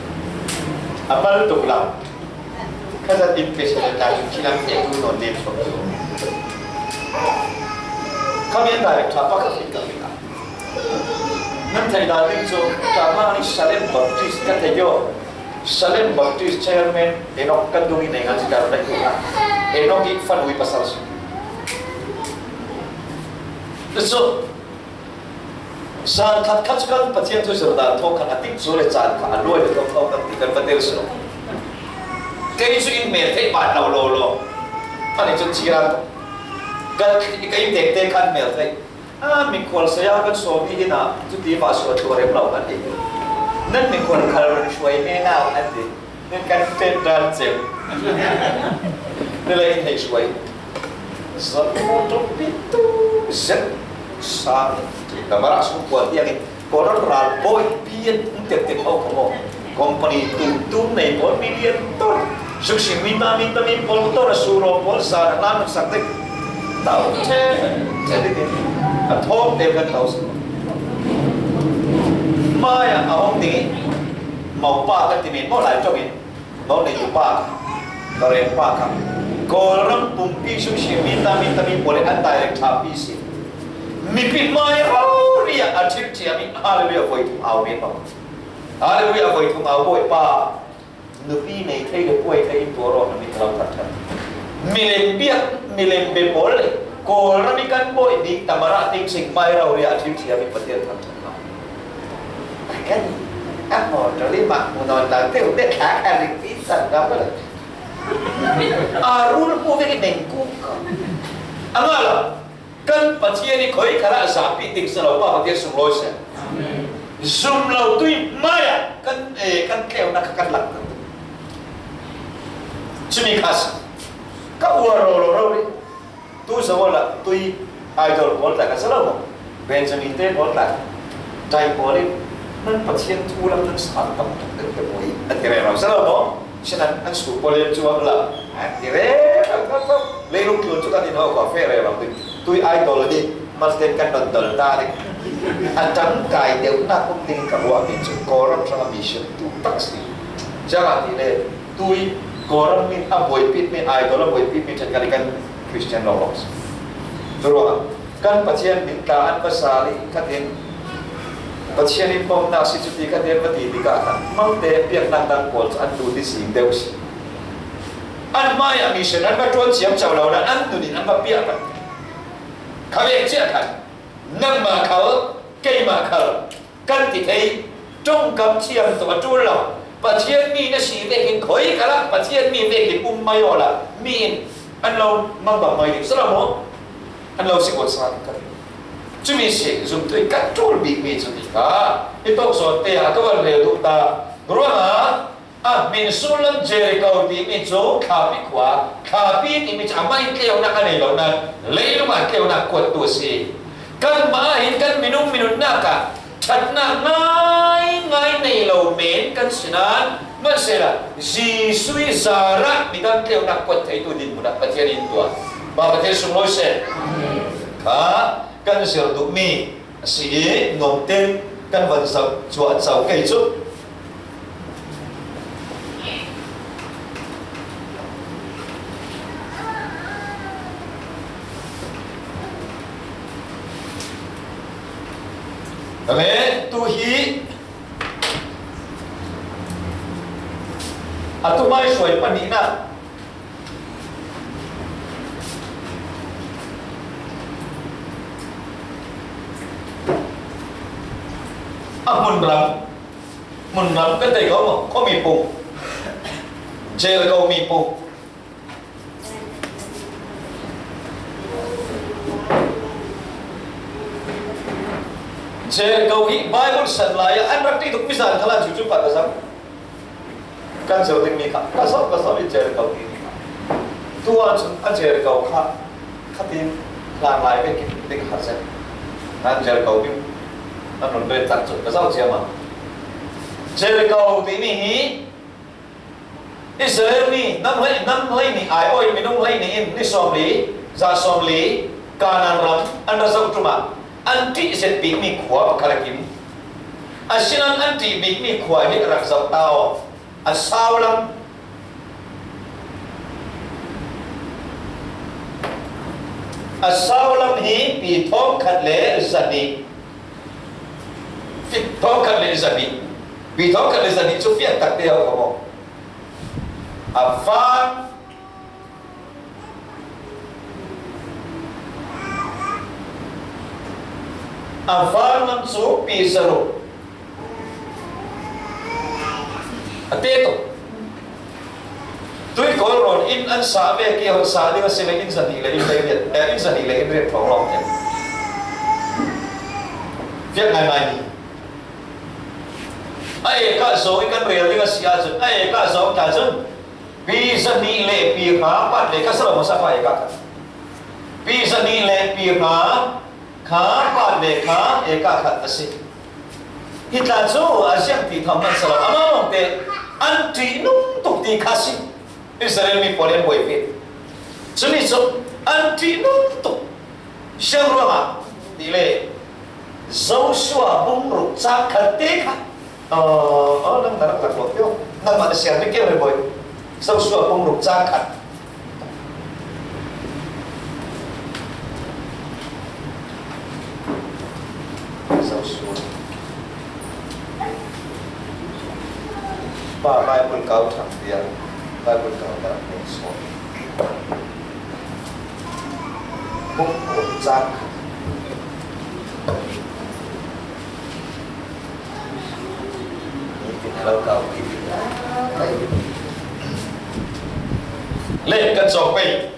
A mal tuk la. Kha zat in pe sa ta chu khi lam te tu non nem so. Kha men direct ṭha pa kha fit ka fit a. Nan thei dan ding cu ṭha ma ni Salem Baptist ka thei yo. Salem Baptist Chairman Enok kan dung i nei ngan si ka run dai tu. Enok i fan ui pasal si. Cu zan khat khat cu kan Pathian thu zir dan thawk khan a tik cu le caan kha a luai le thawk thawk kan ti kan va tel si lo. Kei cu in mel theih ban lo lo lo. Khan i cu ci ran kan i kei tek te khan mel theih. A, mikhual saya kan sawm hi ina cuti va suat tuah rem lo kan ti. Nan mikhual khal run suai me na kan ti. Kan pet dan cem. Ni le in hei suai. Zan mo to pi tu zet. Sa. Kamara su kuat yang in. Koran ral boy pian tek tek au kamo. Company tum tum nei pawl million ton. Suk si mi ta mi ta mi pawl ton a su ro pawl sa na nan sak tek. Tau che che di di. A thawk te kan tau si. Maya a hong ding i. Mau pa ka ti min mau lai tong in. Mau nei tu pa. Ka reng pa ka. Kawlram pumpi suk si mi ta mi ta mi pawl an direct tha pi si. Mipi mai rau ria a thil thiam i hallelujah voi tu au min mau. Hallelujah, voi thum au Bawipa. Nupi nei thei le puai thei in tuar awk na min lo thar thar. Milem biak, milem be pawl le Kawlram i kan bawi bik Tamara Tengsing mai rau ria a thil thiam i Pathian thar thar. Kan a hmawr tawh i mah hmu nawn lo teu te thla kha rik pi san ka pal. A rul hmu vek i neng kuk ka. A ngah lo. Kan Pathian i khoi khalah zapi ding si lo, Pa Pathian sunglawi seh. Zum lo tui hmai ah kan, eh, kan tleunak kha kan lak. Cumi kha si. Ka uar lo lo lo ri. Tu zaw la tui idol pawl tla ka si lo maw? Benjamin te pawl tla. Dai pawl in nan Pathian thu lam nan sang tam tak deuh te pawh hi an ti rero si lo maw? Sinan an su pawl in chuak lo an ti rero tam tak. Leilung tlun cu kan in hau kha fe rero ding. Tui idol hi malten kan don dol ta ding. A tangkai deuhnak um ding ka ruahmi cu Kawlram hrang a mission tu tak si. Ziangahtile tui Kawlram mi a buaipih mi, idol a buaipih mi ṭhenkhat hi kan Christian lo lo si. Tua ruangah kan Pathian min tla an va sal hi khatin, Pathian in bawmna a si chu ti khatin va ti tikah khan, Hmangte biaknak dang pawl chu an lut hi zing deuh si. An hmaiah mission an va ṭuan ciamco lo nain an nunin an va piah kha. Kha vek ciah khan, nangmah khal, keimah khal kan ti thei, ṭongkam thiam tawh a ṭul lo. Pathian mi na si vekin khoi khalah Pathian mi vekin um mai awla, mi in an lo mangbang mai ding si lo maw? An lo si kuat sa ding ka ti. Cumi si zumtu in kan ṭul bik mi cu ti kha i tawk zawn te ah ka van rel duh ta. Ruangah a hmin sullam Jericho timi cu thlapi khua, thlapi timi cu amah in tleunak a nei lo nain, leilung ah tleunak kuattu a si. Kanmah ah hin kan minung minunnak ah ṭhatnak ngaingai nei lo men kan si nain, hmanhsehla Jesuh ih zarah midang tleunak kuat theitu dinhmun ah Pathian in tuah. Mah Pathian sunglawi seh kha kan zir duhmi a si i, nuamten kan van zoh cuahco kei cu. Ka ve tu hi a tu mai suai pahnihnak a hmunram, hmunram kan tei ko maw? Khuami pung, Jericho mi pung. Jericho hi Bible san lai ah an rak ti tuk mi zan khalan cucu pa ka zam. Kan zoh dingmi kha ka zoh, ka zoh i Jericho timi kha. Tu ahcun a Jericho kha khatin hlan lai vekin ding har zet. Nan Jericho mi nan nun ret tak cu ka zoh ciam a. Jericho timi hi Israel mi nam hlei, nam hlei nih ai aw in minung hlei nih in ni sawmli, za sawmli Kanaan ram an rak zoh ṭum ah an ṭih zet bikmi khua pakhat a kim. Asinain an ṭih bikmi khua hi a rak zoh ta aw. A saulam, a saulam hi pi thawngkhat le zahnih, fi thawngkhat le zahnih, pi thawngkhat le zahnih cu fiang tak te a um maw? A van A van lam cu pi zaruk a te tuk. Tui kawl rawn in an sa ve, ke hon sa ding a si le in zahnih le in riat, eh, in zahnih le in riat thawng lawng te. Fiang ngaingai ni. A ekah zawng i kan rel ding a si ahcun, a ekah zawng ta cun, pi zahnih le pi hra pat le ka sa lo masa pa ekah khat. Pi zahnih le pi hra kha pat le kha ekah khat a si. Hi tla cu a ziang ti tham hmanh si lo. Amah lawngte an ṭih nung tuk ti kha si. Israel mi pawl in buai fit. Cumi cu an ṭih nung tuk. Siangruangah ti le Joshua bung ruk cang khat te kha. Oh, oh, nang na rak rak lo pio. Nangmah na siar bik keu le bawi. Joshua bung ruk cang khat. Joshua. Pa Bible kau thang dia. Bible kau ta ni so. Bung ruk cang khat. Le kan cawk pei.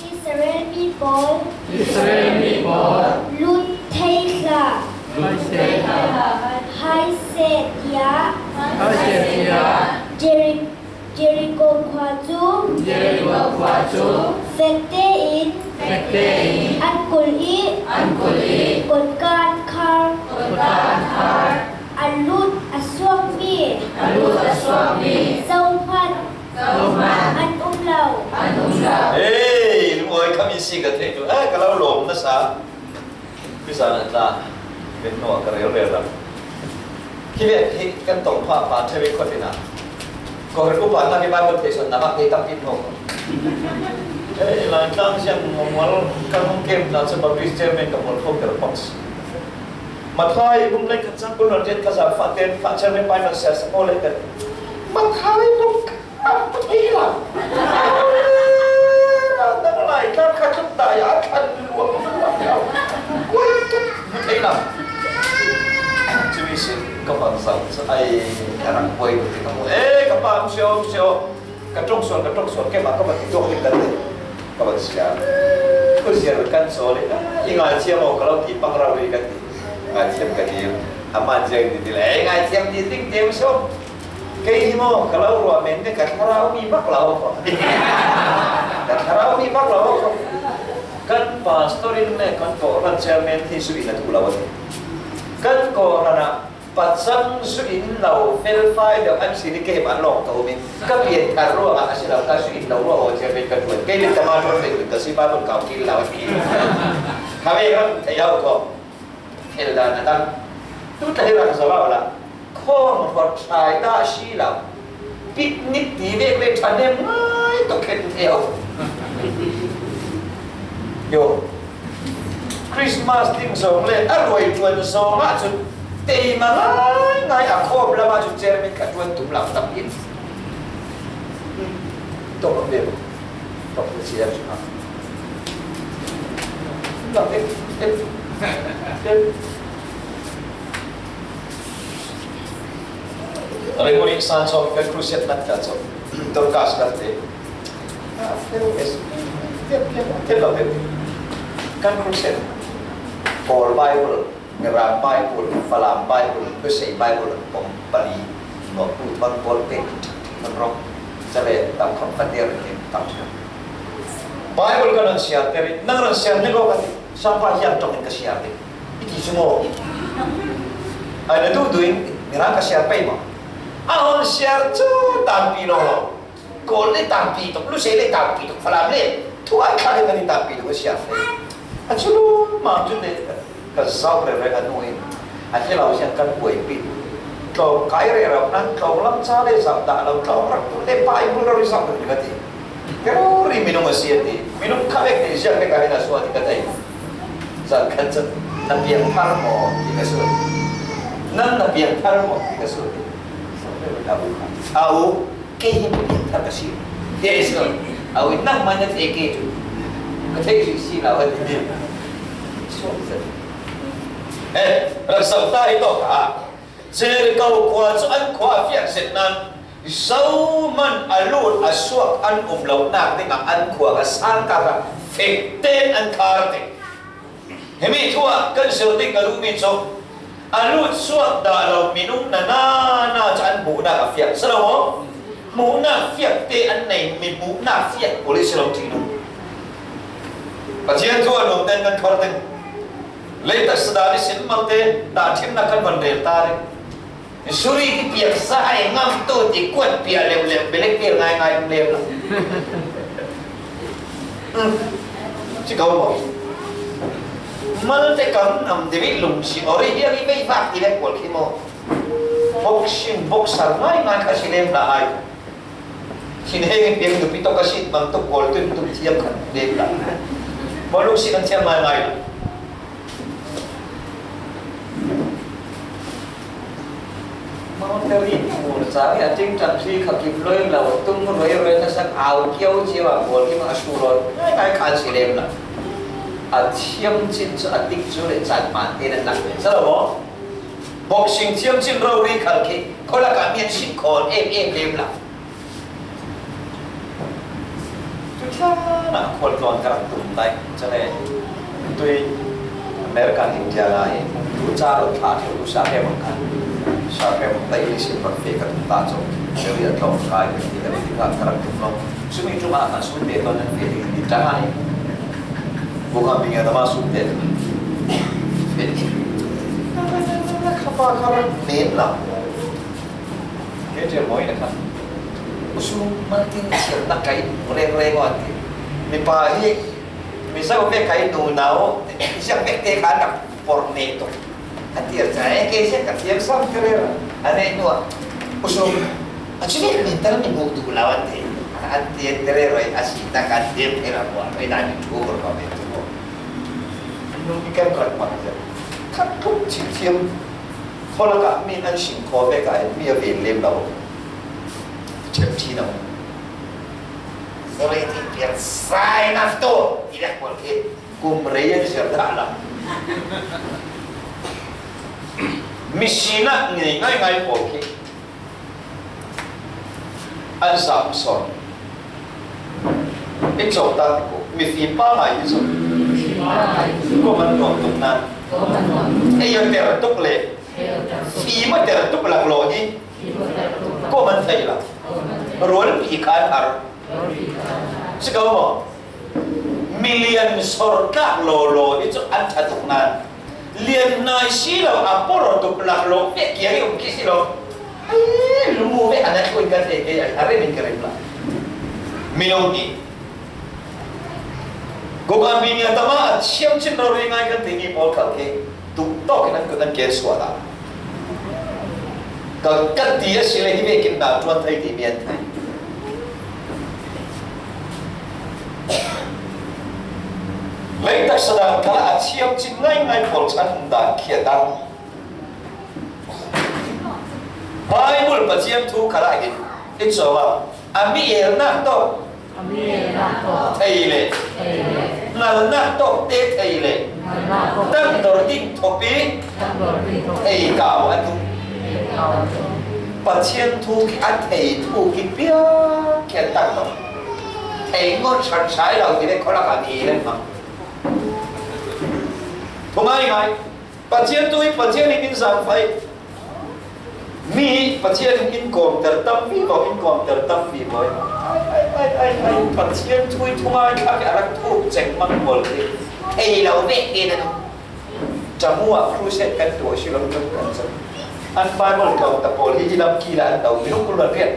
Israel mi pawl. Israel mi pawl. Lut thei hlah. Lut thei hlah. Hai seh tiah. Hai seh tiah. Jeri-, Jericho khua cu. Jericho khua cu. Fek tein. Fek tein. An kulh i. An kulh i. Kotka an khar. Kotka an khar. A lut a suakmi. A lut a suakmi. Zohhmanh. Zohhmanh. An um lo. An um lo. Hey, lungawi kham in si ka thei tu. Eh, ka lo lawm nasa. Pisa na tla. Kan hnu ah ka rel rel ram. Hi ve hi kan tong pha pha thei ve khuat ina. Kawr upa na ki Bible thei son na ma thei tam pin mo. Eh, la tlang siang mo mo ka mo kem na sa Baptist chairman ka mo ko ka box. Mathai bung le ka chang ko na ten ka sa fa ten fa chairman Bible sa sa ko le ka. Mathai bung ka thei la. Na lai ka ka chuk ta ya ka lu. Thei la. Cumi sin ka bang sa ai ka rang koi ka mo. Eh, ka pa sio sio. Ka ṭawng sual, ka ṭawng sual, keimah ka va ti tuak ding ka ti. Ka va siar. Ka siar kan sawl i, "I ngaithiam aw," ka lo ti pang rau rih ka ti. Ngaithiam ka ti. Amah ziang ti ti le, "I ngaithiam ti ding ti sawm." Kei hi maw, ka lo ruah men te ka thlarau mi bak lo ko. Ka thlarau mi bak lo ko. Kan pastor in le kan kawhhran chairman hi su in a thu lo a ti. Kan kawhhran ah Pachang zu in lo felfai deuh an si ni kei mah lawng ka um in ka pian thar ruangah a si lo ka zu in lo ruah aw cia ka ṭuan kei le tama ṭuan kei ka si pa ṭuan kau kil lo a ti. Kha ve ram thei au ko. Fel dan a tam. Tu tlai rak zo au la. Khawng ruat ṭhai ta si lo. Picnic ti vek le ṭhahnem ngai tawh khen thei au. Yo. Christmas ding zawng le a ruai ṭuan zawngah cun teima ngai ngai a khawm lamah cun chairman kha ṭuan tum lo tam in. Tawk ve. Tawk ve si em si ha. Tawk ve. Ringuni san chawk kan crusade nan ka chawk. Dorcas kan te. Kan crusade. Kawl Bible, Mirang Bible, Falam Bible, Husei Bible, pom pali, no tu thon bol pe, thon rong. Sale tam khom kan der ni tam. Bible kan an siar teri, nang ran siar ni lo kan. Sangpa hiam tong in ka siar te. I ti su maw? Ai na duh duh in, Mirang ka siar pei maw? A hon siar cu tampi lo. Kawl le tampi tuk, Lusei le tampi tuk, Falam le. Thu ai kha le kan i tampi tuk a siar pei. A cu lu mang cu te ka zau rere a nu in. A hi lo siang kan buai pi. Tlawng kai rero nan tlawng lam ca le zau dah lo tlawng rak tu le pai bul ro ri zau rere ka ti. Ka rori minung a si a ti. Minung kha vek ti ziak vek a hin a suah ti ka thei. Zan khan cun na piang thar maw ti ka suah ti. Nan na piang thar maw ti ka suah ti. A u, kei hi mi piang thar ka si. Ti a suah. A u, nangmah na thei kei cu. Ka thei si si lo a ti. Suak zat. Eh, rak so ta i tawk a. Jericho khua cu an khua a fiang zet nan zohman a lut a suak an um lonak dingah an khua kha sangka kha fek tein an khar ding. Himi thu ah kan zir ding ka duhmi cu a lut suak dah lo minung na na na cu an hmuhnak a fiak si lo maw? Hmuhnak fiak te an nei mi hmuhnak fiak pawl i si lo ṭihnung. Pathian thu a nuamte an kan khar ding. Leitak sadan ihsin malte dah ṭhimnak kan van rel ta ding. Zuri ki piak sa ai ngam tu ti kuat pia lem lem belek pia ngai ngai lem lem. Ci kau mo. Mal te kam nam de wi lung si ori dia wi bai fak ti lek kual ki mo. Boxing boxer ngai ngai ka si lem la ai. Sin heng in piang nupi tawk a si mang tuk kawl tun tuk thiam khan lem la. Bawlung sin an thiam ngai ngai la. Mawtari hmur cang i a ṭingṭang hri kha kim loi lo tum ruai ruai na sak au kio cio a kawl kim a su rawn ngai ngai khan si lem la. A thiam cin cu a tik cu le caan hmaan te nan lak ve. Sa lo maw? Boxing thiam cin rori khal khi kholak ah mian sin khawl em em lem la. Cu thla nak khual tlawn ka rak tum lai. Cale tui America, India lai tu ca lo thla thil tu sa pe mang kan. Sa pe mang tai li sin rak fe ka tum ta cawk. Cale a tlawn kai ka ti ka ti ka ka rak tum lo. Sumi tu ma ka su te tlawn nan fe ding ni ta hai. Bu ka bing ya ta ma su te. Fe ding. Ka pa ka rak nen la. Kei ṭial mawi na khan. U sung mal tin chiar na kai reng reng aw ti. Mipa hi mi zo ve kai nu nau ziak vek te kha nak por ne tuk. A tiar ca e kei ziak ka tiar sam ka rera. A nei nu a. U sung A ci vek min tal min hmuh duh lo an ti. An ti an ti rero a si tak an ti an phei ram bual. Ei dan in thu kor kor ve tu. Nung i kan kor kor ve. Khat thuk chim thiam. Kholak ah min an sim kho vek a mi a ven lem lo. Chep thi lo. Sorry ti pian sai naf to. I lek kol ke. Kum rei an ser dah lam. Mi sinah ngei ngai ngai pawl khi an sam sawn. I cawk ta ko. Mifim pa ngai hi sawn. Ko man nuam tuk nan. Ei a ter tuk le. Fim a ter tuk lak law hi. Ko man thei la. Rual pi kan har. Si ko maw? Milian sor tlak lawlaw hi cu an ṭha tuk nan, lian nai si lo, a pawraw tuk lak lo, pek kiang i um khi si lo. Ai, lumu ve a nan kuin kan thei ke, a rim in ka rim la. Minung hi. Guk an mi nia tama a thiam chin rori ngai kan ti mi pawl khal khi. Tuk tawk in an kut an ken sual a. Ka, kan ti a si le hi vekin na tuan thei ti mi an thei. Leitak sadang kala a thiam chin ngai ngai pawl chan dan khia dan. Bible Pathian thu kala hin i chawa a mi elnak tawh thei le, ngalnak tawh te thei le, tangdor ding thopi thei kau a tum. Pathian thu khi a thei thu khi piak khian tangdor thei ngon san sai lo ti le kholak a ni le mang. Thu ngai ngai. Pathian thu hi Pathian in in zang fai. Mi Pathian in kawmter tam vivo, in kawmter tam vivo. Ai, ai, ai, ai, ai. Pathian thu hi thungai kha ke a rak thu ceng mang bol ke. Thei lo ve ke na nu. Tamu a crusade kan tuah si lo kan kan sa. An Bible kau ta pol hi lam kila an tau mi hukul rian.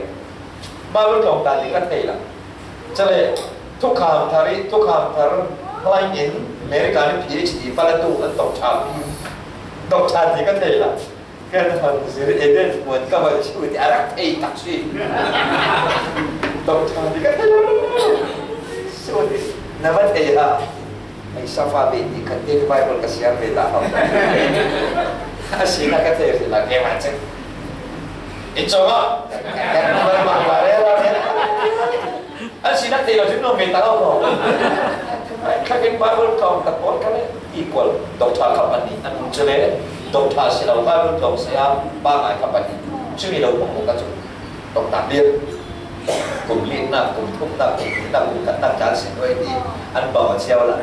Bible tlawng ta ding a thei lo. Cale, thukham thar i, thukham thar hlai in America nih P H D pala tu an doctor pi. Doctor ding a thei lo. Kan han zir Eden muan ka vai chu ti a rak thei tak si. Doctor ding a thei lo. Su ti na va thei ha. Hei safa ve ti khat te Bible ka siar ve ta hau. A si na ka thei ri la ke ma che. I chong a. Ka Bible ba re la ne. A si na thei lo chin no me ta hau ko. Ka ken Bible tong ka por ka le equal. Doctor ka pani an che le. Doctor si lo Bible tong sa ya ba ngai ka pani. Chu mi lo ko ka chu. Tawk tak lian. Kum lihna, kum thumna, kum lihna, kum khatna kan si nuai ti an bang a chiau la.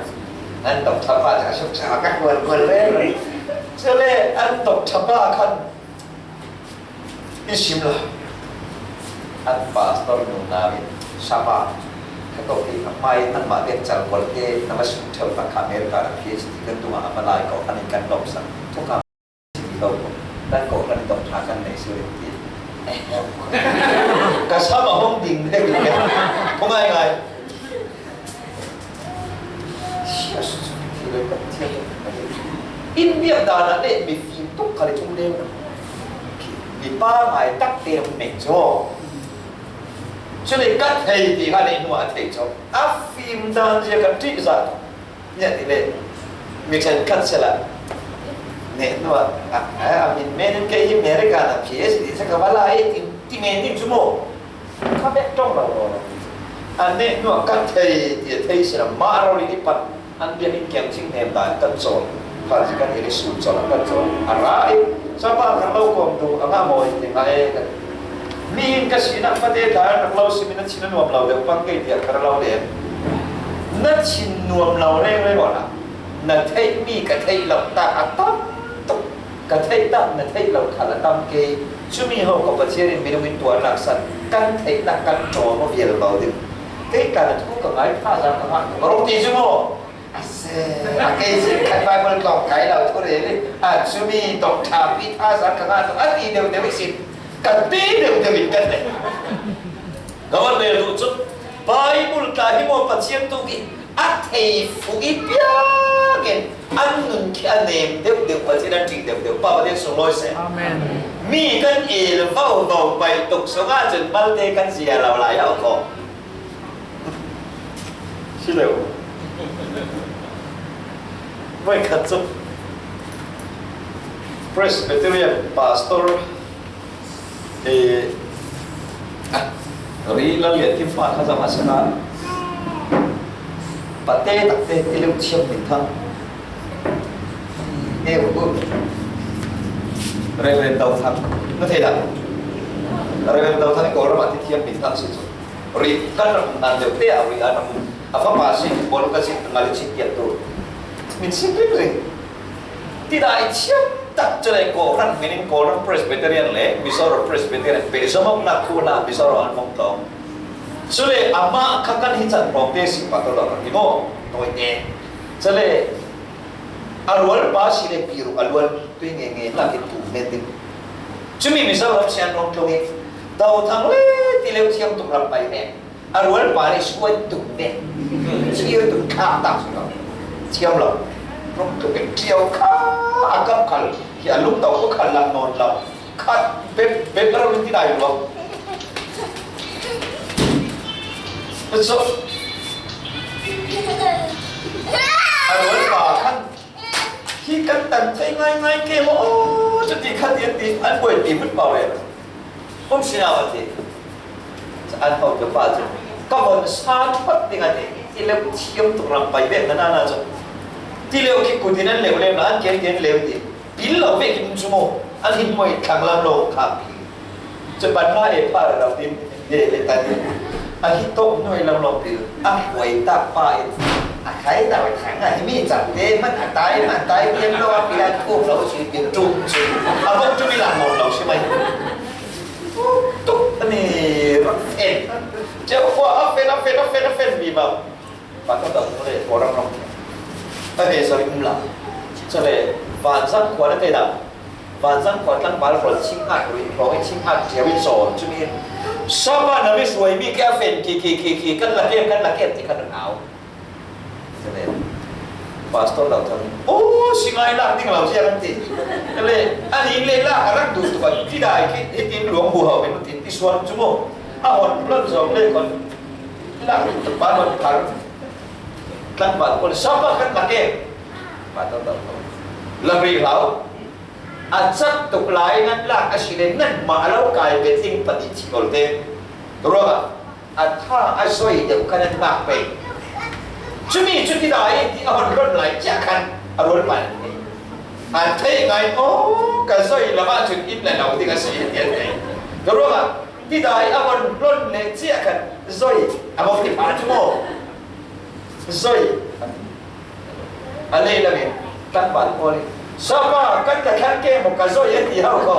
An tawk thapa ca suk sa ka kual kual le. Cule an tawk thapa khan i sim la. An pastor nunau in sapa ka tawk ti a mai nanmah te cal kual te na va suk theu tak kha America P H D kan tungah a va lai ko khan in kan lawm sak. Thukam Lo ko, kan ko kan tawk ṭha kan nei si ti. Ka sam a hong ding dek in ka, ko ngai ngai. India dana le mi fim tuk kha le chung deu. Mi pa ngai tak te hong nei chaw. Chule ka thei ti kha le hnu a thei chaw. A fim dan zia ka ṭih zat. Nya ti le, mi ṭhenkhat sela. Ne, no, a, a, a min men in kei hi America na P H D sa ka va la e ti, ti men ding chu maw. Ka bek ṭong lo lo lo. A ne, no, ka thei ti thei sela, ma ro li ni pan. An biak in kiang ching nem dan kan chawl. Phan si kan i ri su chawl kan chawl. A ra i, sa pa kan lo kawm tu, a nga maw i ti nga e kan. Mi in ka sinak fate dan rak lo simin a chin a nuam lo deuh pang kei tiah ka ra lo lem. Na chin nuam lo reng reng awla na theihmi ka theih lo tak a tam tuk, ka theih tak na theih lo khal a tam kei. Cumi ho ko Pathian in minung in tuarnak san kan theihnak kan ṭawm aw vial lo ding. Kei ka na thu ka ngai thazaang ka ngah tuk a rung ti cu maw? A si, a kei si khat Bible tlawng kai lo thu rel i, a cumi tawk ṭha pi thazaang ka ngah tuk a ti deuh deuh i si. Kan ti deuh deuh in kan nei. Ka van rel duh cu Bible tla hi maw Pathian tuk i A thei fuh i piangin an nun khi a nem deuh deuh, Pasian an ṭih deuh deuh. Pa Pasian sunglawi se. Amen. Mi kan il vau vau pai tuk sungah cun malte kan zia lo lai a ko. Si lo. Voi khat cu Presbyterian pastor, eh, ri la lian kim pa kha zama saka pate takte ti leu thiam min thang. Eh, bu. Reverend Dau Thang. Na thei dah? Reverend Dau Thang i Kawlram ah ti thiam min thang si cu. Ri kan ram nan deuh te a ri a ram a fapa si bol ka si ngal si kiat tu. Min si ri ri. Ti dah i thiam tak cule Kawlram min in Kawlram Presbyterian le Mizoram Presbyterian pe zomok nak thu hna Mizoram an mong tlawng. Cule amah kha kan hi chan tlawng te si pa to dah kan hi maw? Tawi te. Cule a rual pa si le pi ruh a luan tui nge nge nak in tu men ding. Cumi Mizoram sian tlawng tlawng i Dau Thang le ti leu thiam tuk ram pai men. A rual pa nih suai tuk ve. Chiar tuk kha tak si lo. Chiam lo. Ruk tuk ve. Chiau kha a kap khal. Hi a lung tau ko khal lam nawn lo. Khat bep bep a rin ti dai lo. So, a rual pa khan hi kan tan thei ngai ngai ke maw? Cuti khat ti an ti an buai ti mun pau ve. Um si nau a ti. An hau ke pa cu ka von sa thot ding a ti. Ti leu thiam tuk ram pai ve na na na cu. Ti leu khi kutin an leu lem la an ken ken leu ti. Pil lo ve kim cu mu. An hin moi thlang lam lo kha pi. Cu ban ma e pa lo tin. Ye le ta ni. A hi to noi lam lo pil. A huai tak pa in. A khai ta wai thang a hi mi chak te man a tai man tai pian lo a pil a kum lo si pil tum si. A bok tu mi lam lo si mai. Tuk ani rak fen. Ceu khua a fen, a fen, a fen, a fen vivo. Patawt dang le Kawlram ram. A ve sari um la. Cale vanzang khua na te dah. Vanzang khua tlangval rawl ching hat ri, rawl ching hat ria ri sawn. Cumi sapa na mi suai mi ke a fen ki, ki, ki, ki, kan la kem, kan la kem ti kan au. Pastor lo thang. Oh, singai lak ding lo sia kan ti. Kale, ani le lak a rak du tu kan ti dai ki, hitin luang bu hau kan ti, ti suan cu mu. A hon lon zong le kon lak tu pa hon kar. Tlang ba kon sapa kan lak e. Pastor lo. Lak ri hlau. A cak tuk lai nan lak a si le nan mah a lo kai bet ding pati ci ol te. Ruang a A tha a zoi deuh kha nan ngak pei. Cumi cu tidai ti a hon ron lai cia khan a rual pan an ngei. An theih ngai, aw, ka zoi lam ah cun in le lo ding a si tian ngei. Ka ruangah tidai a hon ron le cia khan zoi a mok ti pha cu maw? Zoi. A lei lamin tlangval pawl in, "Sapa, kan ka thlang ke maw, ka zoi," a ti hau kho.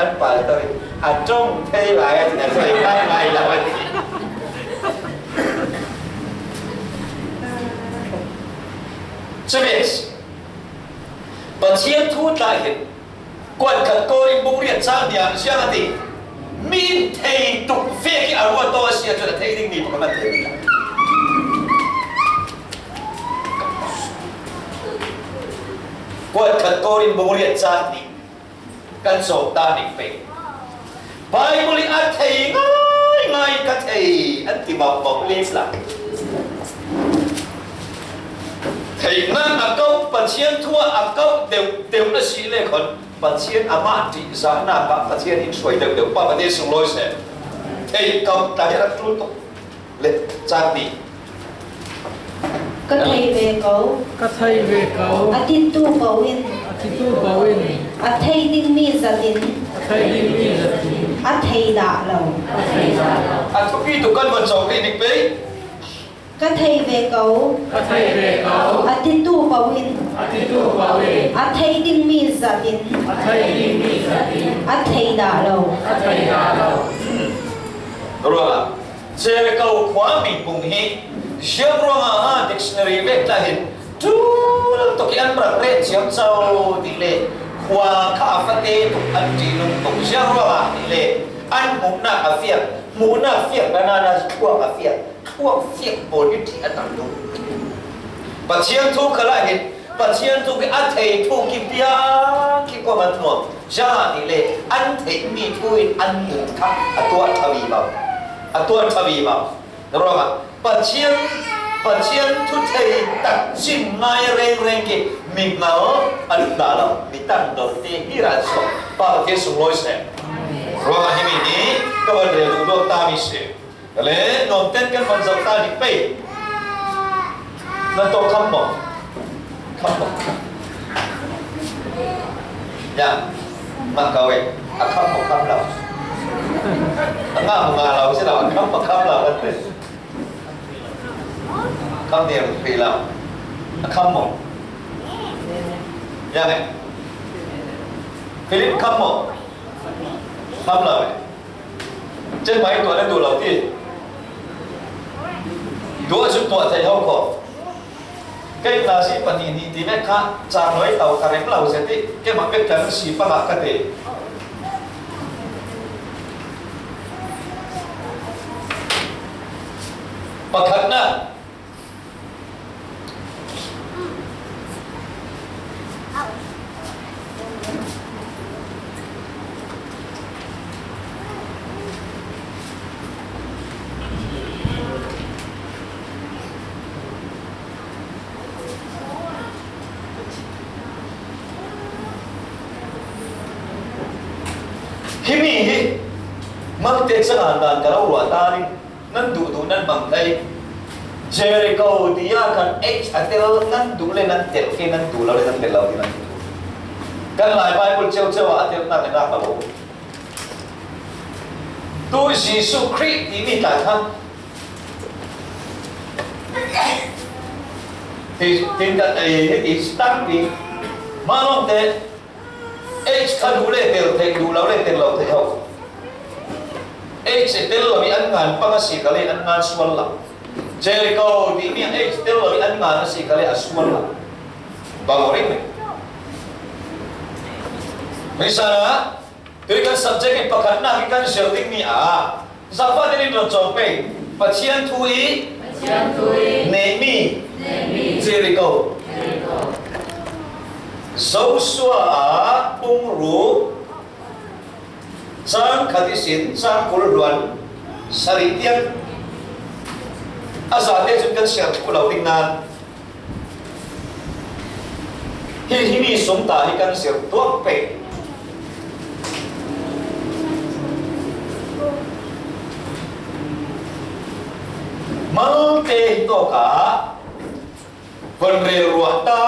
An pastor in, "A ṭong thei lai," a ti, "A zoi ngaingai lo," a ti. Cumi Pathian thu tla hin Kuat khat Korin bung riat cang hnih ah ziang a ti, mi in thei tuk vek i a ruat aw a si ahcun a thei dingmi pakhat an thei. Kuat khat Korin bung riat cang hnih kan sawm ta ning pei. Baibal i a thei ngaingai ka thei an ti bawmh bawmh lim lo. Theihnak a kauh, Pathian thu ah a kauh deuh deuh na si le khon Pathian amah ṭihzahnak ah Pathian in hruai deuh deuh pa Pathian sunglawi seh. Theih kauh ta hi a rak ṭul tuk. Le, cangmi. Ka thei ve ko. Ka thei ve ko. A titu paoh in. A titu paoh in. A thei dingmi zat in. A thei dingmi zat in. A thei dah lo. A thei dah lo. A thupi tuk kan van cawk rih ning pei. Ka thei ve ko. Ka thei ve ko. A titu paoh in. A titu paoh in. A thei dingmi zat in. A thei dingmi zat in. A thei dah lo. A thei dah lo. Ruangah Jericho khua min kung hi ziang ruangah a dictionary vek tla hin ṭul tuk i an rak ret ciamco ti le khua kha a fate tuk an ṭihnung tuk ziang ruangah ti le an hmuhnak a fiak, hmuhnak fiak na na na thluak a fiak, thluak fiak pawl hi ṭih a tam tuk. Pathian thu kha lai hin, Pathian thu khi a thei thu kipiang khi kua man nuam. Ziang a ni le, an theih mi thu in an nun kha a tuah ṭha vivo. A tuah ṭha vivo. Ruangah Pathian, Pathian thu thei tak cim ngai rengreng khi mi ngal a lut dah lo, mi tangdor te hi ran suak. Pa Pathian sunglawi seh. Ruangah himi hi ka van rel duhduak ta mi si. Ka le nuam ten kan van zoh ta ding pei. Nan tawh kham maw? Kham maw? Ya. Mah ka ve. A kham maw kham lo? A ngah maw ngah lo si lo, a kham maw kham lo kan ti. Kham ni a pi lo. A kham maw? Ya ve. Philip kham maw? Kham lo ve. Cen mai tuah le duh lo ti. Duh a sut tuah thei ho ko. Kei na si pani ni ti me kha, cha noi tau ka rem lo se ti. Kei ma pek kan si pa ka te. Pakhatna. Himi hi, Malte chang a dan ka lo ruah ta ding. Nan duh duh nan bang thei. Jericho ti a khan H a tel, nan duh le nan tel, kei nan duh lo le nan tel lo ti nan duh. Kan lai Bible cheu cheu a tel nan le nak lo. Tu Jesu Khrih ti mi ta khan. Ti, ti ka, eh, ti stang ti. Ma long te. H kha duh le tel thei, duh lo le tel lo thei ho. H tel lo i an ngan pang a si ka le an ngan sual lo. Jericho ti mi H tel lo i an ngan a si ka le a sual lo. Bang o ring me. Misana, tui kan subject i pakhatna ki kan sial ding ni a. Zangfah tenin rawn chawk pei. Pathian thu i, Pathian thu i, neihmi, neihmi, Jericho. Jericho. Joshua a bung ruk, chang khat i sin, chang kul hluan sarih tiang. A zate chu kan siar thu lo ding nan. Hi, hi mi sum ta hi kan zir tuak pei. Malte hi tawkah van rel ruah ta,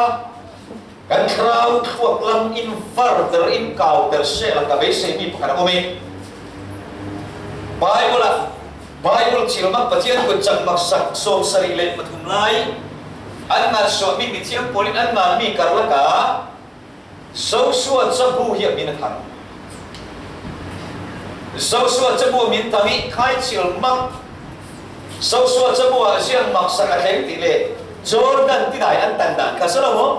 kan thlarau thluak lam in varter in kauter seh la ka beisei mi pakhat a awm e. Bible ah Bible thil mak Pathian kut chak maksak sawmsarih leh pathum lai an ngan suah mi mithiam pawl in an ngan mi karlakah Joshua cabu hi a min a thang. Joshua cabu a min thang hi khai thil mak Joshua cabu ah ziang maksak a thleng tih leh Jordan tidai an tan dan kha si lo maw?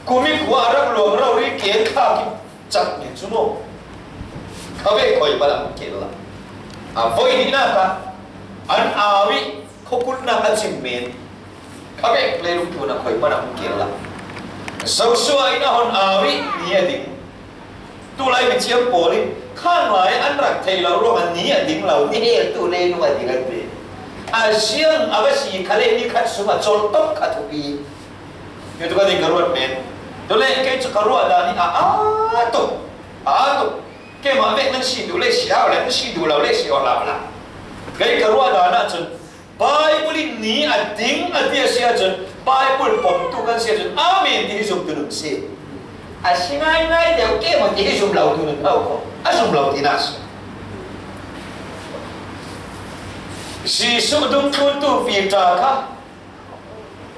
Kumi khua a rak luang rori keng kha ki Chak nih chu maw? Kha ve khoi pan a hung kil la. A voi hnihna kha an au ih khawkulhnak a cim men. Kha ve ple lungthu na khoi pan a hung kil la. Joshua in a hon au ih ni a ding. Tulai mithiam pawl in khan lai an rak thei lo ruangah ni a ding lo, ni hel tu le nu a ding an ti. A siang a va si kha le ni khat sung a cawl tawk kha thupi. Kei cu ka ding ka ruat men. Cule kei cu ka ruah dan hi a, a tuk, a tuk. Keimah vek nan si duh le si au le, nan si duh lo le si aw hlah hlah. Kei ka ruah dan ahcun Baibal in ni a ding a ti a si ahcun Baibal pomtu kan si ahcun amen ti hi zumtu nun si. A si ngaingai deuh keimah ti hi zum lo tu nun au ko. A zum lo tinak si. Jesuh dungthluntu Piter kha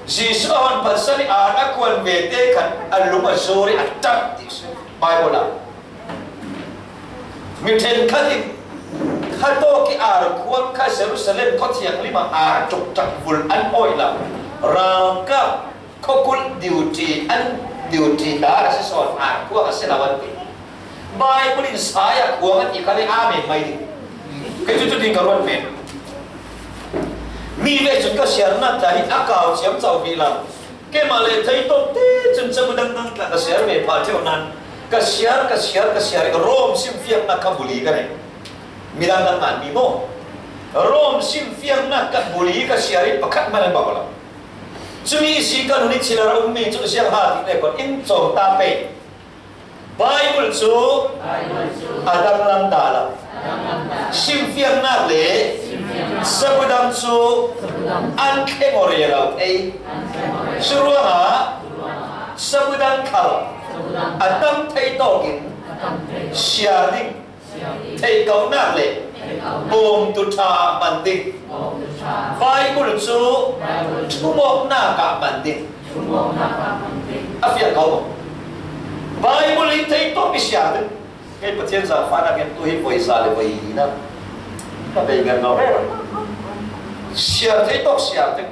Jesuh a hon phatsan ih ar a kuan vete khan a lung a zuar ih a ṭap ti si. Baibal ah mi ṭhenkhat in khatawk ih ar khuang kha Jerusalem khuathiang lim ah ar ṭukṭak vul an awih lo. Ralkap khawkulh duty an duty dar a si sawn ar khuang a si lo an ti. Baibal in saya khuang a ti kha le amen mai ding. Kei cu cutin ka ruat men. Mi ve cun ka siarnak tla hi a kau ciamco hi lo. Keimah le theitawk te cun cabu dangdang tla ka siar ve phah ṭheo nan ka siar, ka siar, ka siar i Rom simfiangnak kha buli ka nei. Midang dang ngan mi maw? Rom simfiangnak ka buli ka siar i pakhat hmanh an bau lo. Cumi ihsi ka nun i thil a ra ummi cu a siang ha ti le khuan in cawng ta pei. Baibal cu a danglam dah lo. Simfiangnak le sabudang cu an thleng aw rero thei. Curuangah sabudang khal a tam thei tawkin siar ding, theihkauhnak le bawmtu ṭha hman ding. Baibal cu ṭhumawknak ah hman ding. A fiang ko maw? Baibal in theitawk i siar ding. Kei Pathian zaangfahnak in tu hi voi za le voi hlinak ka bei ngan lo rero. Siar theitawk siar ding.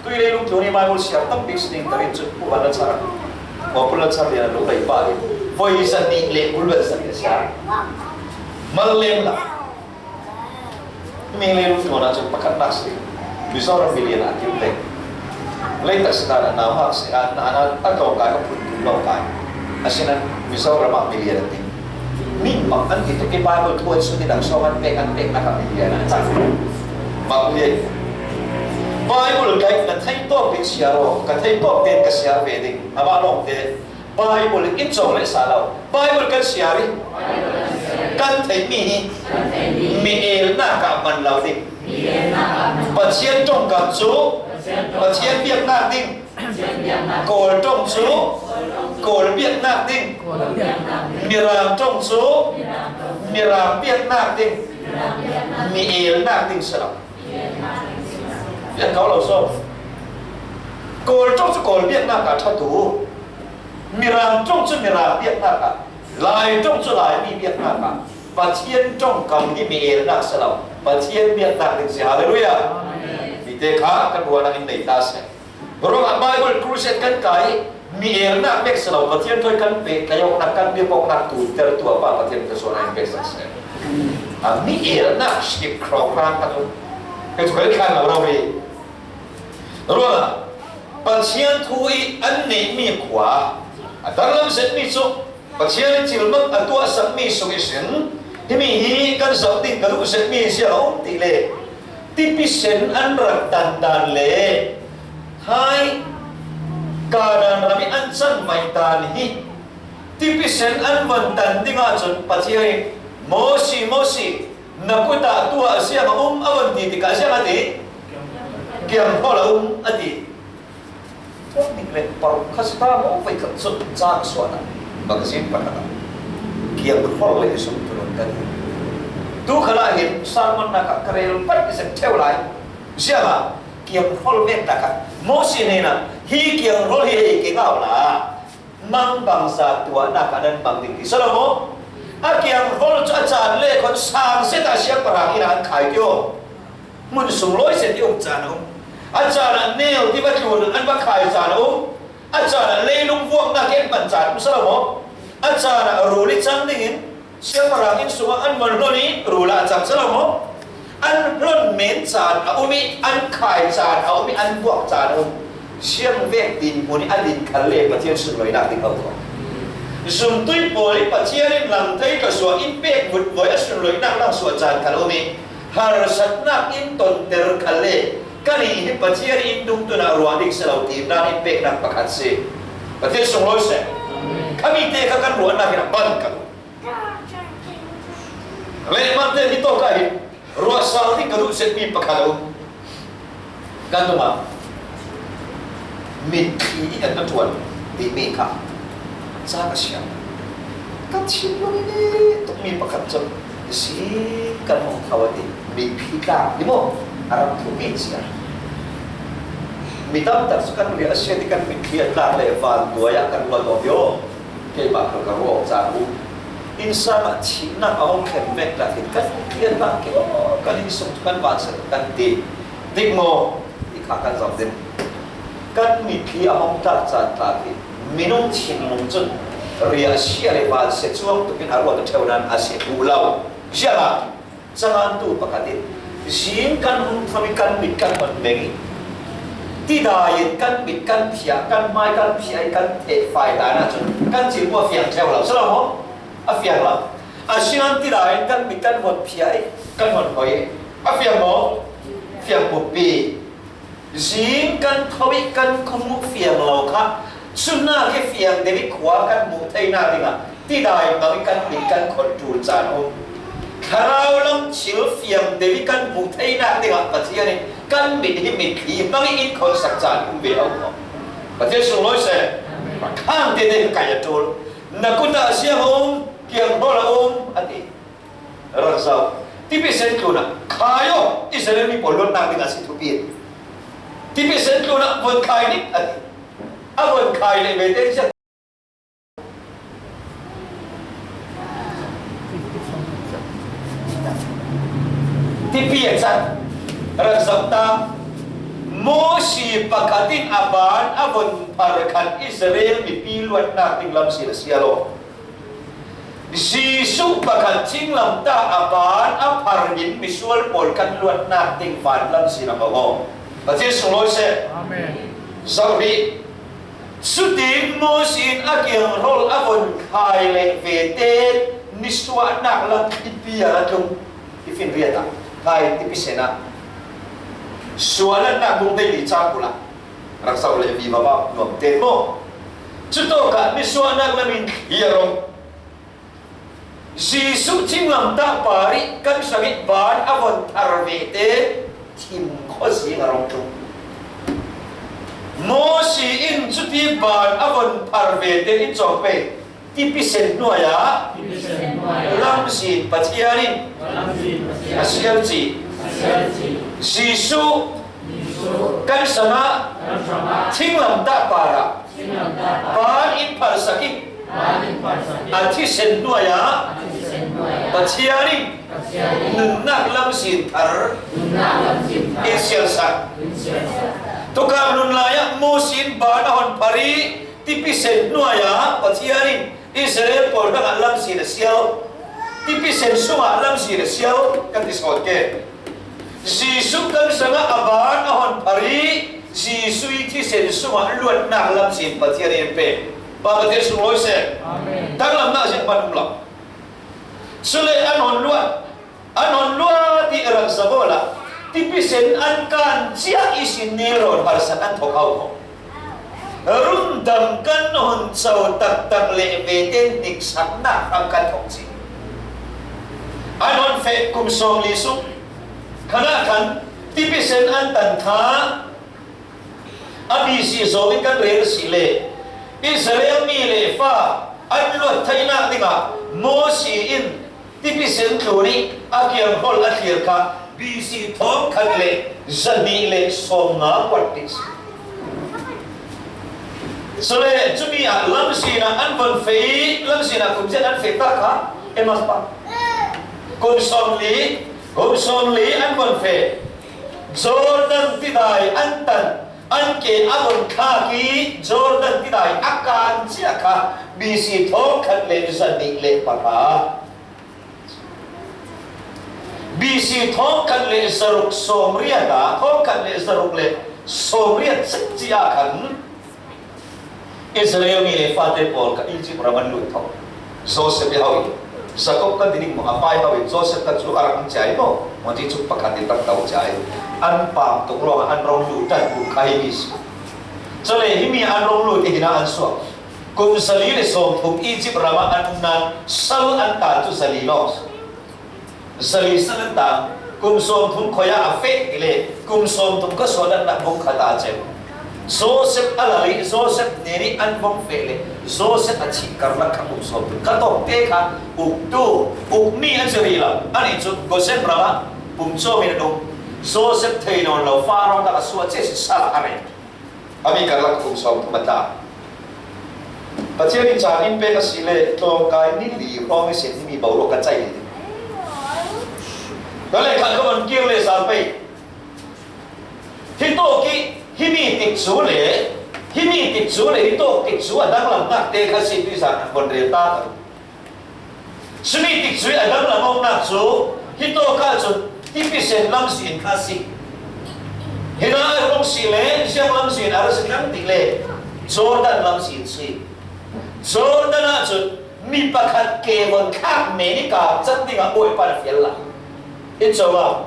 Tui leilung tlun i Baibal siar tam bik si ding ka rin cu Pu Van Lal Char, Pu Lal Char lian a lu bei pa in voi zahnih le kul van zahnih a siar. Mal lem lo. Himi leilung tlun ah cun pakhatnak si ding. Mizoram milian a kim ve. Leitak si dan a nauhak si a, a, a, a tlawngkai ka phun tum lo kai. Asinain Mizoram ah milian a tim. Mi mak an ti tuk i Baibal thu an sun i dang sawng an pek, an pek nak a milian a cang. Mak lian. Baibal kai na thei tawk in siar aw, ka thei tawk tein ka siar ve ding. Amah lawngte Baibal in cawng le sa lo. Baibal kan siar i kan theihmi hi mi elnak ah man lo ding. Pathian ṭongkam cu Pathian biaknak ding, Kawl ṭong cu Kawl biaknak ding, Mirang ṭong cu Mirang biaknak ding, mi elnak ding si lo. Fiang ko lo so. Kawl ṭong cu Kawl biaknak ah ṭhatu, Mirang ṭong cu Mirang biaknak ah, Lai ṭong cu Laimi biaknak ah, Pathian ṭongkam hi mi elnak si lo, Pathian biaknak ding si. Hallelujah! Mite kha kan ruahnak in nei ta seh. Ruangah Bible Crusade kan kai, mi elnak bek si lo, Pathian thawi kan peh, tlaihawknak kan biapawknak tuter tu a pa Pathian ka sualnak in pek sak seh. A mi elnak hrik hrawk hram kha tu. Kei cu kan khan lo rau hi. Ruangah Pathian thu i an neihmi khua a danglam zetmi cu Pathian in thil mak a tuahsakmi sung ihsin himi hi kan zoh ding ka duh zetmi ziang a um ti le tipi sen an rak tandan le hai Kanaan ram i an cangmai dan hi tipi sen an von tan ding ahcun Pathian in Mosi, Mosi, na kut ah tuah ziang a um a von ti tikah ziang a ti? Kiangkhawl a um a ti. Pawngnik le paruk kha si ta maw? Voikhat cu ca ka suahnak magazine pakhat ah kiangkhawl le zumtu run kan ti. Tu khalah hin sermon nak ah ka rel pat i zet ṭheu lai. Ziangah kiangkhawl vek takah Mosi hnenah hi kiangkhawl hi ei keng au la, mang bangza tuahnak ah nan mang ding ti si lo maw? A kiangkhawl cu a caan le khuan sang zet ah siangpahrang inn ah an khai ti aw. Hmun sunglawi zet i um caan a um. A caan ah neu ti va tlun an va khai caan a um. A caan ah leilung vuaknak i an hman caan a um si lo maw? A caan ah rul i cang dingin siangpahrang inn sungah an von hlon i rul ah a cang si lo maw? An hlon men caan a um i an khai caan a um i an vuak caan a um. Siangvek dinhmun i a din khal le Pathian sunlawinak ding a um. Zumtui pawl i Pathian in lam thei ka suah in pek vutvawi a sunlawinak langsuah caan khal a um i harsatnak in tonter khal le kannih hi Pathian in dungtun ah ruah ding si lo ti nan in peknak pakhat si. Pathian sunglawi seh. Khami te kha kan ruahnak in a pan ka duh. Lehmante hi tawk ah hin ruahsal ding ka duh zetmi pakhat a um. Kan tungah mitthli i kan ṭuan timi kha ca ka siam. Ka thinlung i nih tukmi pakhat cu zi kan hong kho a ti. Mitthli tlak i maw a rak thukmi cia. Mi tamtak cu kan riah a si a ti, kan mitthli a tlak le vanduai ah kan ruat awk i aw. Keimah kha ka ruah awk caan a um. Innsang ah thihnak a hong thlen vek tlak in kan thian hna kei aw, kan innsung cu kan vansiat kan ti. Dik maw? Ti kha kan zoh ding. Kan mitthli a hong tlak caan tlak hi minung thinlung cun riahsia le vansia cuang tukin a ruat a ṭheu nan a si duh lo. Ziangah Cangantu pakhat in Zing kan hung tho i kan mit kan hon beng i, tidai in kan mit kan phiah, kan hmai kan phiah i kan thehfai dan ah cun kan cil pua fiang ṭheu lo si lo maw? A fiang lo. Asinain tidai in kan mit kan hon phiah i kan hon hoi i a fiang maw? Fiang pumpi. Zing kan tho i kan khua hmuh fiang lo kha, cunak i fiang deuh i khua kan hmuh theinak dingah tidai bang i kan mit kan khon ṭul caan a um. Thlarau lam thil fiang deuh i kan hmuh theinak dingah Pathian in kan mit hi mitthli bang i in khonsak caan um ve a um maw? Pathian sunglawi seh. Khang tete ka kai a ṭul. Na kut ah siang a um, kiang hrawl a um, a ti. Rak zoh. Tipi sen tlunah khai aw, Israel mi pawl luatnak dingah a si thupi. Tipi sen tlunah von khai nih, a ti. A von khai leh vete cia tipi a cang. Rak zoh ta. Mosi pakhat in a ban a von phar khan Israel mipi luatnak ding lam sin a sial aw. Jesuh pakhat thinglamtah a ban a phar in misual pawl kan luatnak ding vanlam sin a ko aw. Pathian sunglawi seh. Amen. Zoh rih. Cutin Mosi in a kianghrawl a von khai leh vete nisuahnak lam tlipi a ra tlung. I fin riat ah khai tipi sen ah suahlatnak bung dei li ca kul ah rak zoh leh viva va nuam te maw? Cutawkah nisuahnak lam in thliar aw. Jesuh thinglamtah par i kan hrangih ban a von phar vete thim khuazing a rung tlung. Mosi in cuti ban a von phar vete in cawng pei. Tipi sen hnuai ah lamzin Pathian in a sial cih. Jesuh kan hrangah thinglamtah par ah ban in pharsak in a thisen hnuai ah Pathian in nunnak lamzin thar in sialsak. Tukang nun lai ah Mosi in ban a hon phar i tipi sen hnuai ah Pathian in Israel pawl hrangah lamzin a sial. Tipi sen sungah lamzin a sial kan ti sawn ke. Jesuh kan hrangah a ban a hon phar i Jesuh i thisen sungah luatnak lamzin Pathian in pe. Pa Pathian sunglawi seh. Amen. Danglamnak zia hman um lo. Cule an hon luat, an hon luat i rak zoh awla tipi sen an kan ciah ihsin Nil rawn harsat an thawk hauh. Rundam kan hon co taktak leh vete hniksaknak an kan thawk cih. An hon feh kum sawmli sung khanah khan tipi sen an tan kha. A B C zawngin kan rel si le Israel mi le fa an luat theihnak dingah Mosi in tipi sen tlun i a kianghrawl a thliar kha B C thawngkhat le zahnih le sawmnga kuat ti si. Cule cumi ah lamzin ah an von feh i lamzin ah kum ziat an feh ta kha, Emmaus pa. Kum sawmli, kum sawmli an von feh. Jordan tidai an tan, an ke a von thlak i Jordan tidai a kan ciah kha B C thawngkhat le zahnih le pahra. B C thawngkhat le zaruk sawmriat ah, thawngkhat le zaruk le sawmriat cikci ah khan Israel mi le fate pawl kha Egypt ram an lut tho. Joseph i hau in, Jacob kan ti ding maw, a pai hau in Joseph kha cu a rak hung ciai maw? Maw ti cu pakhat in rak to ciai. An pam tuk ruangah an rong lut tan bu kha hi mi si. Cule himi an rong lut i hinah an suak. Kum zali le sawmthum Egypt ramah an um nan sal an tan cu zali lawng. Zali sal an tan, kum sawmthum khoi ah a feh ti le kum sawmthum kha suahlatnak bung khat ah ceu. Joseph a lal i Joseph hnen i an vong feh le Joseph a thih karlak kha kum sawmthum kha tawkte kha uktu, ukmi an si rih lo. Anih cu Gosen ramah pumcawm in an um. Joseph thei nawn lo, Faro dah a suah cia si sal ah a rel. A mi karlak kum sawmthum a tla. Pathian in caan in pek a si le tlawngkai ni li hrawng i sin himi boruak ka cai hi. Ka le khan ka von kir le sal pei. Hi tawk i himi tikcu le himi tikcu le hi tawk tikcu a danglamnak te kha si tuizan an von rel ta. Sumi tikcu i a danglam awknak cu hi tawk ah cun Tipisen lamzin kha si. Hina a rong si le, ziang lamzin a ra si tang ti le, Jordan lamzin si. Jordan ah cun mi pakhat ke von thlak me nih ka chan dingah Bawipa na fial la. In coma,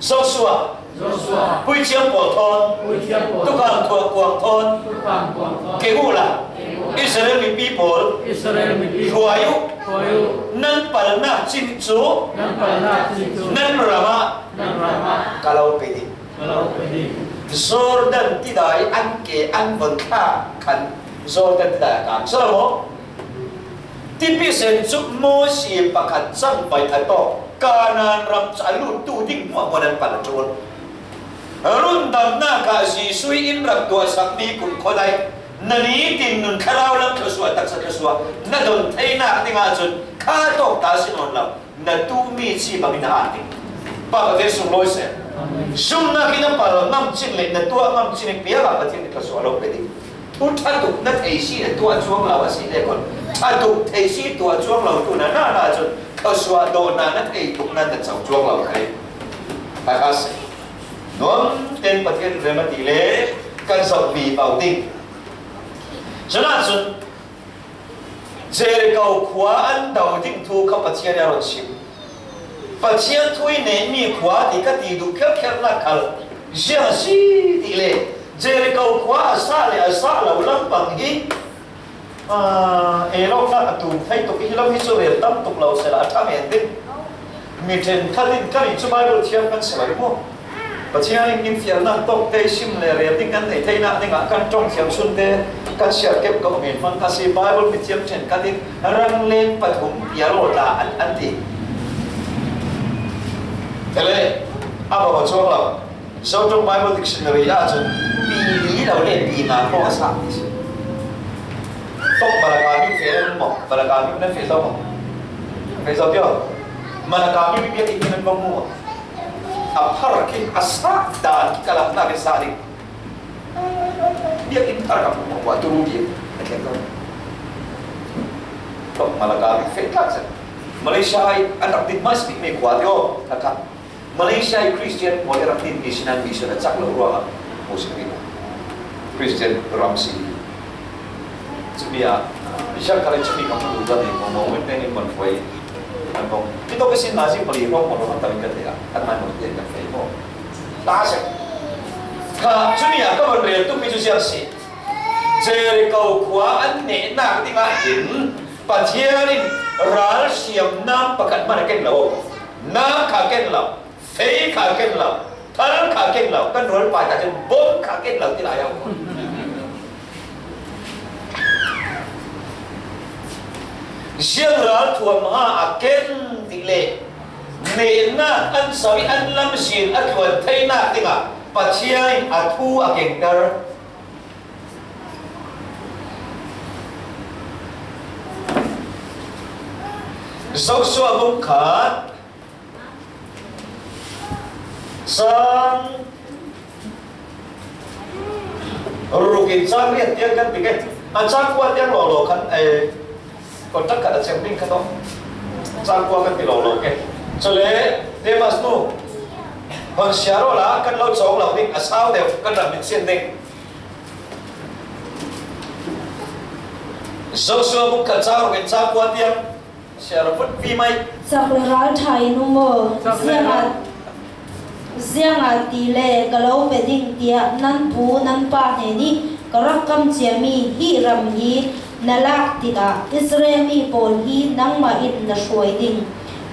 Joshua, Joshua, puithiam pawl thawn, puithiam pawl tukham kuang thawn, tukham kuang thawn, keng uhla, keng uhla, Israel mipi pawl, Israel mipi pawl, hruai uh, hruai uh, nan palnak cin cu, nan palnak cin cu, nan ram ah, nan ram ah, ka lo pe ding. Jordan tidai an ke an von thlak khan Jordan tidai a kang si lo maw? Tipisen cu Moses pakhat cangvai a tawk Kanaan ram cu a luttu ding hmuahhmuah nan pal a ṭul. Rundamnak ah Jesuh in rak tuahsakmi kumkhua dai na nitin nun thlarau lam thluasuah taksa thluasuah na don theinak dingah cun kha tawk ta si nawn lo. Na tuhmi ci bangin na at ding. Pa Pathian sunglawi seh. Zumnak in na pal ngam cin le na tuah ngam cin in piak ah Pathian nih thluasuah a lo pe ding. Thu ṭha tuk na thei si na tuah cuang lo a si le kon ṭha tuk thei si tuah cuang lo tu na na na cun thluasuah dawhnak na thei tuk na na co cuang lo kha ding. Kha kha seh. Nuam ten Pathian rem a ti le kan zoh vivo ding. Cun ahcun Jericho khua an do ding thu kha Pathian nih a run chim. Pathian thu i nehmi khua ti ka ti duh khialkhialnak khal ziang a si ti le Jericho khua a sah le a sah lo lampang hi, aa, ei lawmhnak a tum thei tuk i hi lo hi cu rel tam tuk lo sehla a ṭha men ding. Mi ṭhenkhat in kannih cu Baibal thiam kan si lo i mu. Pathian in in fialnak tawk te sim le rel ding kan nei theinak dingah kan ṭong thiam sun te kan siar kep ko men hmang kha si. Baibal mithiam ṭhenkhat in rang leng pathum pial aw ta an, an ti. Tele a bang aw chuang lo. Zoṭung Bible Dictionary ah cun pi li lo le pi nga khawng a sa ti si. Tok Malakami fe maw? Malakami na fe zo maw? Fe zo tio. Malakami biakinn hi nan bang mu. A phar khi a sa dan khi ka lam na ke sa ding. Biakinn phar ka mu wa tu ru biak. A ke ko. Tok Malakami fe ka sa. Malaysia ai an rak dit mai spi me kwa tio. Ka ka. Malaysia i Christian pawl i rak tinmi sinan mission a cak lo ruangah Muslim Christian ram si. Cumi ah, Isaac kha le cumi kha hmuh duh zat i maw, maw, wen tein in man fuai. An kong. Ki tawk i sin nazi pali ruang maw, ruang tam in kan te ah. An man maw, tian kan fei maw. Ta se. Kha, cumi ah ka van rel tukmi cu ziang si. Jericho khua an nehnak dingah hin Pathian in ral siam nam pakhat hmanh a ken lo. Nam kha ken lo. Fei kha ken lo, thal kha ken lo, kan rualpa ta cun bom kha ken lo ti lai lo. Ziang ralthuam ha a ken ti le nehnak an so i an lamzin a tluan theinak dingah Pathian in a thu a kengter. Joshua bung khat Cang ruk in cang riat tiang kan ti ke. A cang kua tiang lawlaw khan, eh, kontrak khat a cem ding kha tawh. Cang kua kan ti lawlaw ke. Cule, Demas nu, hon siar awla kan lo cawng lo ding, a sau deuh kan rak min sin ding. Joshua bung khat cang ruk in cang kua tiang. Cak le ralṭha in um aw, ziangat, ziangahtile ka lo pe ding tiah nan pu nan pa hnenih ka rak kam ciami hi ram hi na lak tikah Israel mi pawl hi nangmah in na hruai ding.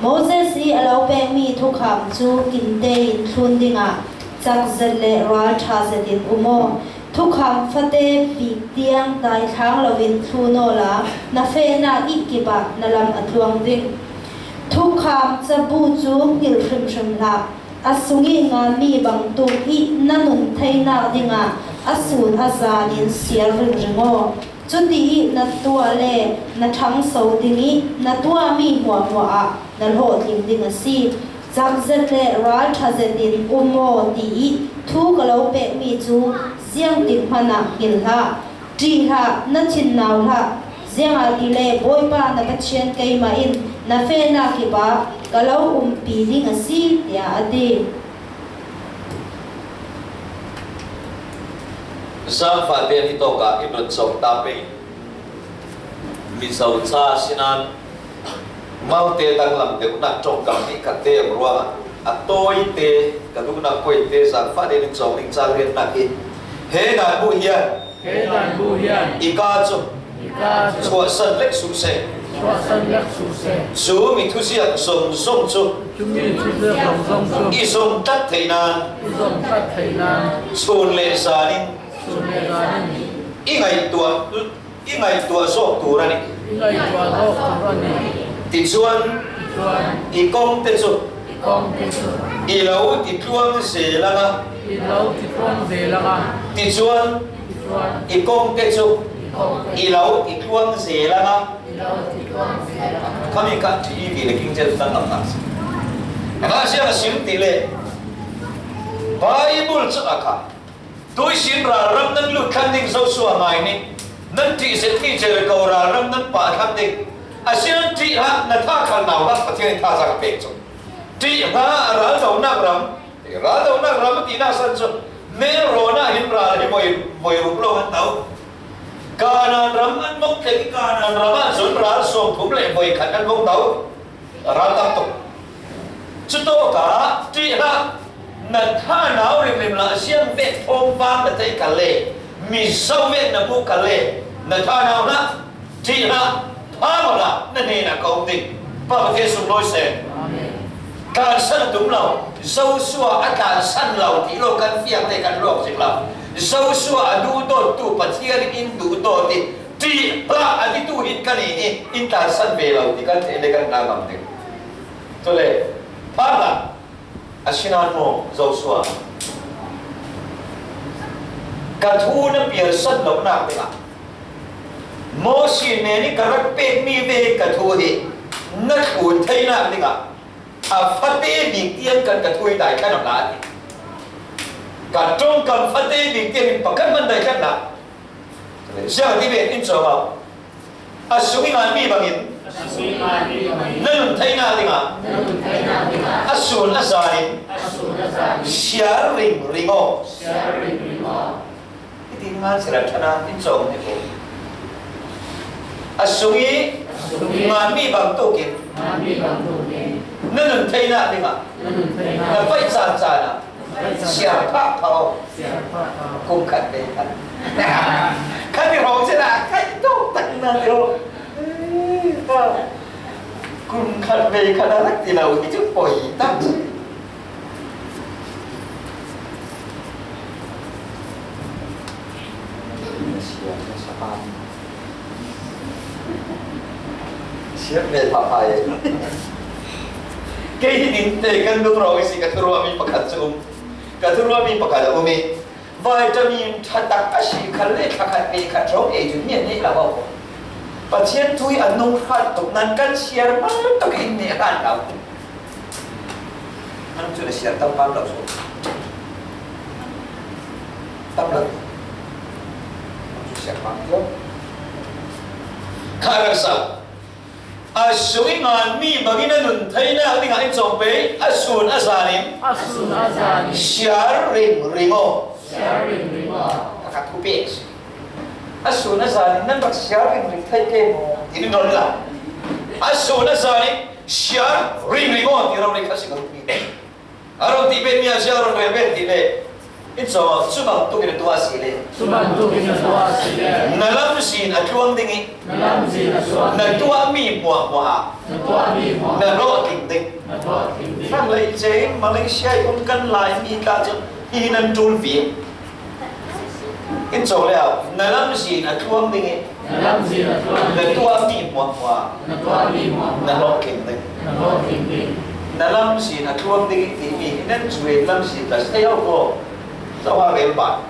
Moses i a lo pekmi thukham cu kin tein thlun dingah cak zet le ralṭha zetin um aw. Thukham fate bik tiang daithlang loin thlun awla na fehnak ih kip ah na lam a tluang ding. Thukham cabu cu hngilh hrimhrim hlah. A sung i nganmi bangtuk ih na nun theinak dingah a sun a zan in siar ringring aw. Cuti ih na tuah le na ṭhangso ding ih na tuahmi hmuahhmuah ah na hlawhtling ding a si. Cak zet le ralṭha zetin um aw ti ih thu ka lo pekmi cu ziangtik hmanh ah hngilh hlah, ṭih hlah, na thin nau hlah, ziangahtile Bawipa na Pathian keimah in Na fehna kipah ka lo umpi ding a si, tiah a ti. Zangfahte ni tawkah in run cawk ta pei. Mizo ca sinan malte danglam deuhnak ṭongkam nih ka tem ruangah a tawite ka duhnak kuaite zangfahte nih cawk ding cang riatnak hi. He nan buh hian He nan buh hian i ka cu i ka cu chuahsan lek suh seh. Chuahsan lek suh seh. Cu mi thuziak zongzong cu Cu mi thuziak zongzong cu i zong tlat theih nan i zong tlat theih nan chun le zanin chun le zanin i ngaihtuah, i ngaihtuah zawk tur a nih. I ngaihtuah zawk tur a nih. Tichuan, tichuan i kongte cu i kongte cu i lo ti tluang zel ang a, i lo ti tluang zel ang a, tichuan i kongte cu i lo ti tluang zel ang a. Khami kha T V le kingcel tang lam tak si. Kha siang a sim ti le Bible cu a kha tuisin ralram nan lut thlang ding Joshua ngai nih. Nan ṭih zetmi Jericho ralram nan pah thlang ding. A si nan ṭih hlah, na tha khal nau hlah, Pathian in thazaang a pek cu. Ṭih hlah, raldonak ram, raldonak ram a tinak san cu, Melrawn ah hin ral hi voi, voi ruk lo an do. Kanaan ram an vong thleng i Kanaan ram ah cun ral sawmthum le voi khat an vong do. Ral tam tuk. Cutawkah ṭih hlah, na thanau rimrim lah ziang vek thawm vang na thei kha le, Mizo vek na hmuh kha le, na thanau hlah. Ṭih hlah, phang awla na hnenah ka um ding. Pa Pathian sunglawi seh. Amen. Tlansan a tum lo, Joshua a tlansan lo ti lo kan fiangte kan lawk zik lo. Joshua a duhdawttu Pathian in in duhdawt i ṭih hlah a titu hin kan i, in tlansan ve lo ti kan theih le kan hna ngam ding. Cule, phang hlah. Asinain maw Joshua, ka thu na pialsan lonak dingah Moses nen i ka rak pekmi ve ka thu hi na thlun theinak dingah a fate bik tiang kan ka thu hi dai thla na hlah a ti. Ka ṭongkam fate bik tiang in pakhat hman dai thla na hlah. Ziang a ti ve in cawm a, a sung i nganmi bangin na nun theihnak dingah a sun a zan in siar ringring aw. I ti ngan si ral ṭhan a in cawm ni ko. A sung i nganmi bang tukin na nun theihnak dingah na paih caan caan ah siar phah phah aw. Kum khat ve khat. Khat i hrawng cila khat i tawk tak na deuh. Kum khat ve khat a rak ti lo hi cu poi tak si. Siar ve phah phah e. Kei hi ding te kan lungrawng i si ka thuruahmi pakhat cu um. Ka thuruahmi pakhat a um i vitamin ṭha tak a si khat le thla khat ve khat hrawng ei cun mi an neih lo ko. Pathian thu i a nung hrat tuk nan kan siar mal tuk in neh hlan lo. Nang cu na siar tam pam lo so. Tam lo. Nang cu siar pam tio. Kha rak sau. A sung i nganmi bangin a nun theinak dingah in cawng pei, a sun a zan in a sun a zan in siar ringring aw. Siar ringring aw. Pakhat thu pek si. A sun a zan in nan rak siar ringring thei ke maw? Tin in rawn la. A sun a zan in siar ringring aw ti rawn rei kha si ka rukmi. A rawn ti pen mi a si a rawn rei pen ti le. In cawng cu bang tukin a tuah si le. Cu bang tukin a tuah si le. Na lamzin a tluang ding i. Na lamzin a tluang ding i. Na tuahmi hmuahhmuah ah. Na tuahmi hmuahhmuah. Na hlawhtling ding. Na hlawhtling ding. Hlanlei ceng Malaysia i um kan Laimi tla cu hi nan ṭul viau. In cawng le au, na lamzin a tluang ding i. Na lamzin a tluang ding i. Na tuahmi hmuahhmuah. Na tuahmi hmuahhmuah. Na hlawhtling ding. Na hlawhtling ding. Na lamzin a tluang ding i timi hi nan cu in lamzin ta si thei au ko. Zoha rel ban.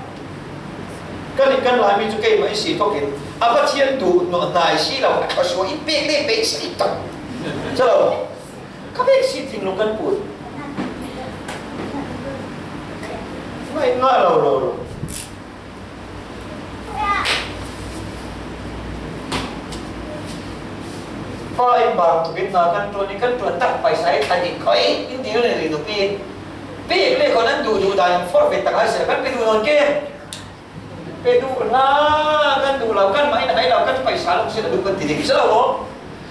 Kan in kan Laimi cu keimah i si thokin a Pathian duh nuah hna i si lo, a thluasuah i pek le pek si tak. Chalo. Ka pek si thinlung kan put. Ngai nga lo lo lo. Fa i Bang tukin na kan ṭuan i kan ṭuan tak paisa i khat in khoi in dil nei ri nupi. Pek le khon an duh duh dan in forfeit tak hai sila kan pe duh nawn ke. Pe duh hna kan duh lo kan mah in hai lo kan paisa lo sila duh kan ti ding si lo.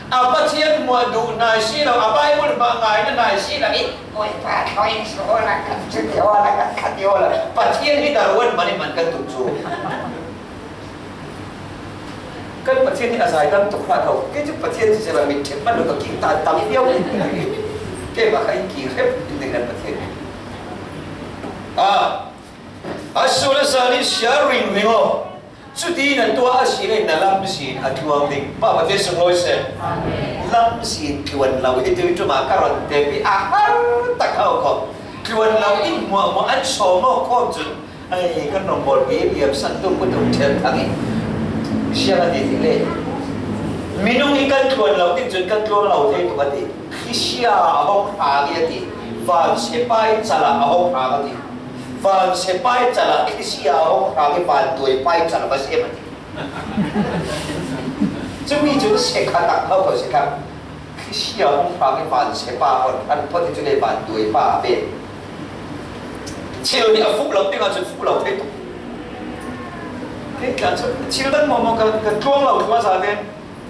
A Pathian muah duh nai si lo, a Bible mah ngaina nai si lo i. Koi pa khoi in si ho la kan cu ti ho la kan khat ti ho la. Pathian hi Darwin man i man kan duh cu. Kan Pathian hi a zai dam tuk hna ko. Kei cu Pathian siseh la mit ṭhep man lo ka king ta tam viau. Kei mah kha in king hrep in ding kan Pathian. Ah, a sun a zan in sia ringring aw. Cuti na tuah a si le na lamzin a tluang ding. Pa Pathian sunglawi seh. Lamzin tluan lo hi tu ṭum ah ka ron te pi a har tak hau ko. Tluan lo in muahmuah an sawm aw khawm cun. Ai, kan rawngbawlpi liam san tuk ku tuk ṭhial thang i siang a ti ti le. Minung hi kan tluan lo ding cun kan tluang lo thei tuk a ti. Thlisia a hong hra nge a ti. Van sepai calah a hong hra a ti. Van sepai calah thlisia a hong hra nge van tuaipai calah va sem a ti. Cumi cu sekha tak hau ko sekha. Thlisia hong hra nge van sepa hon an phot i cu le van tuaipa a pe. Thil nih a fuh lo ding ahcun fuh lo thei tuk. Kei tla cu thil dang maw maw ka, ka tluang lo thluah sa te.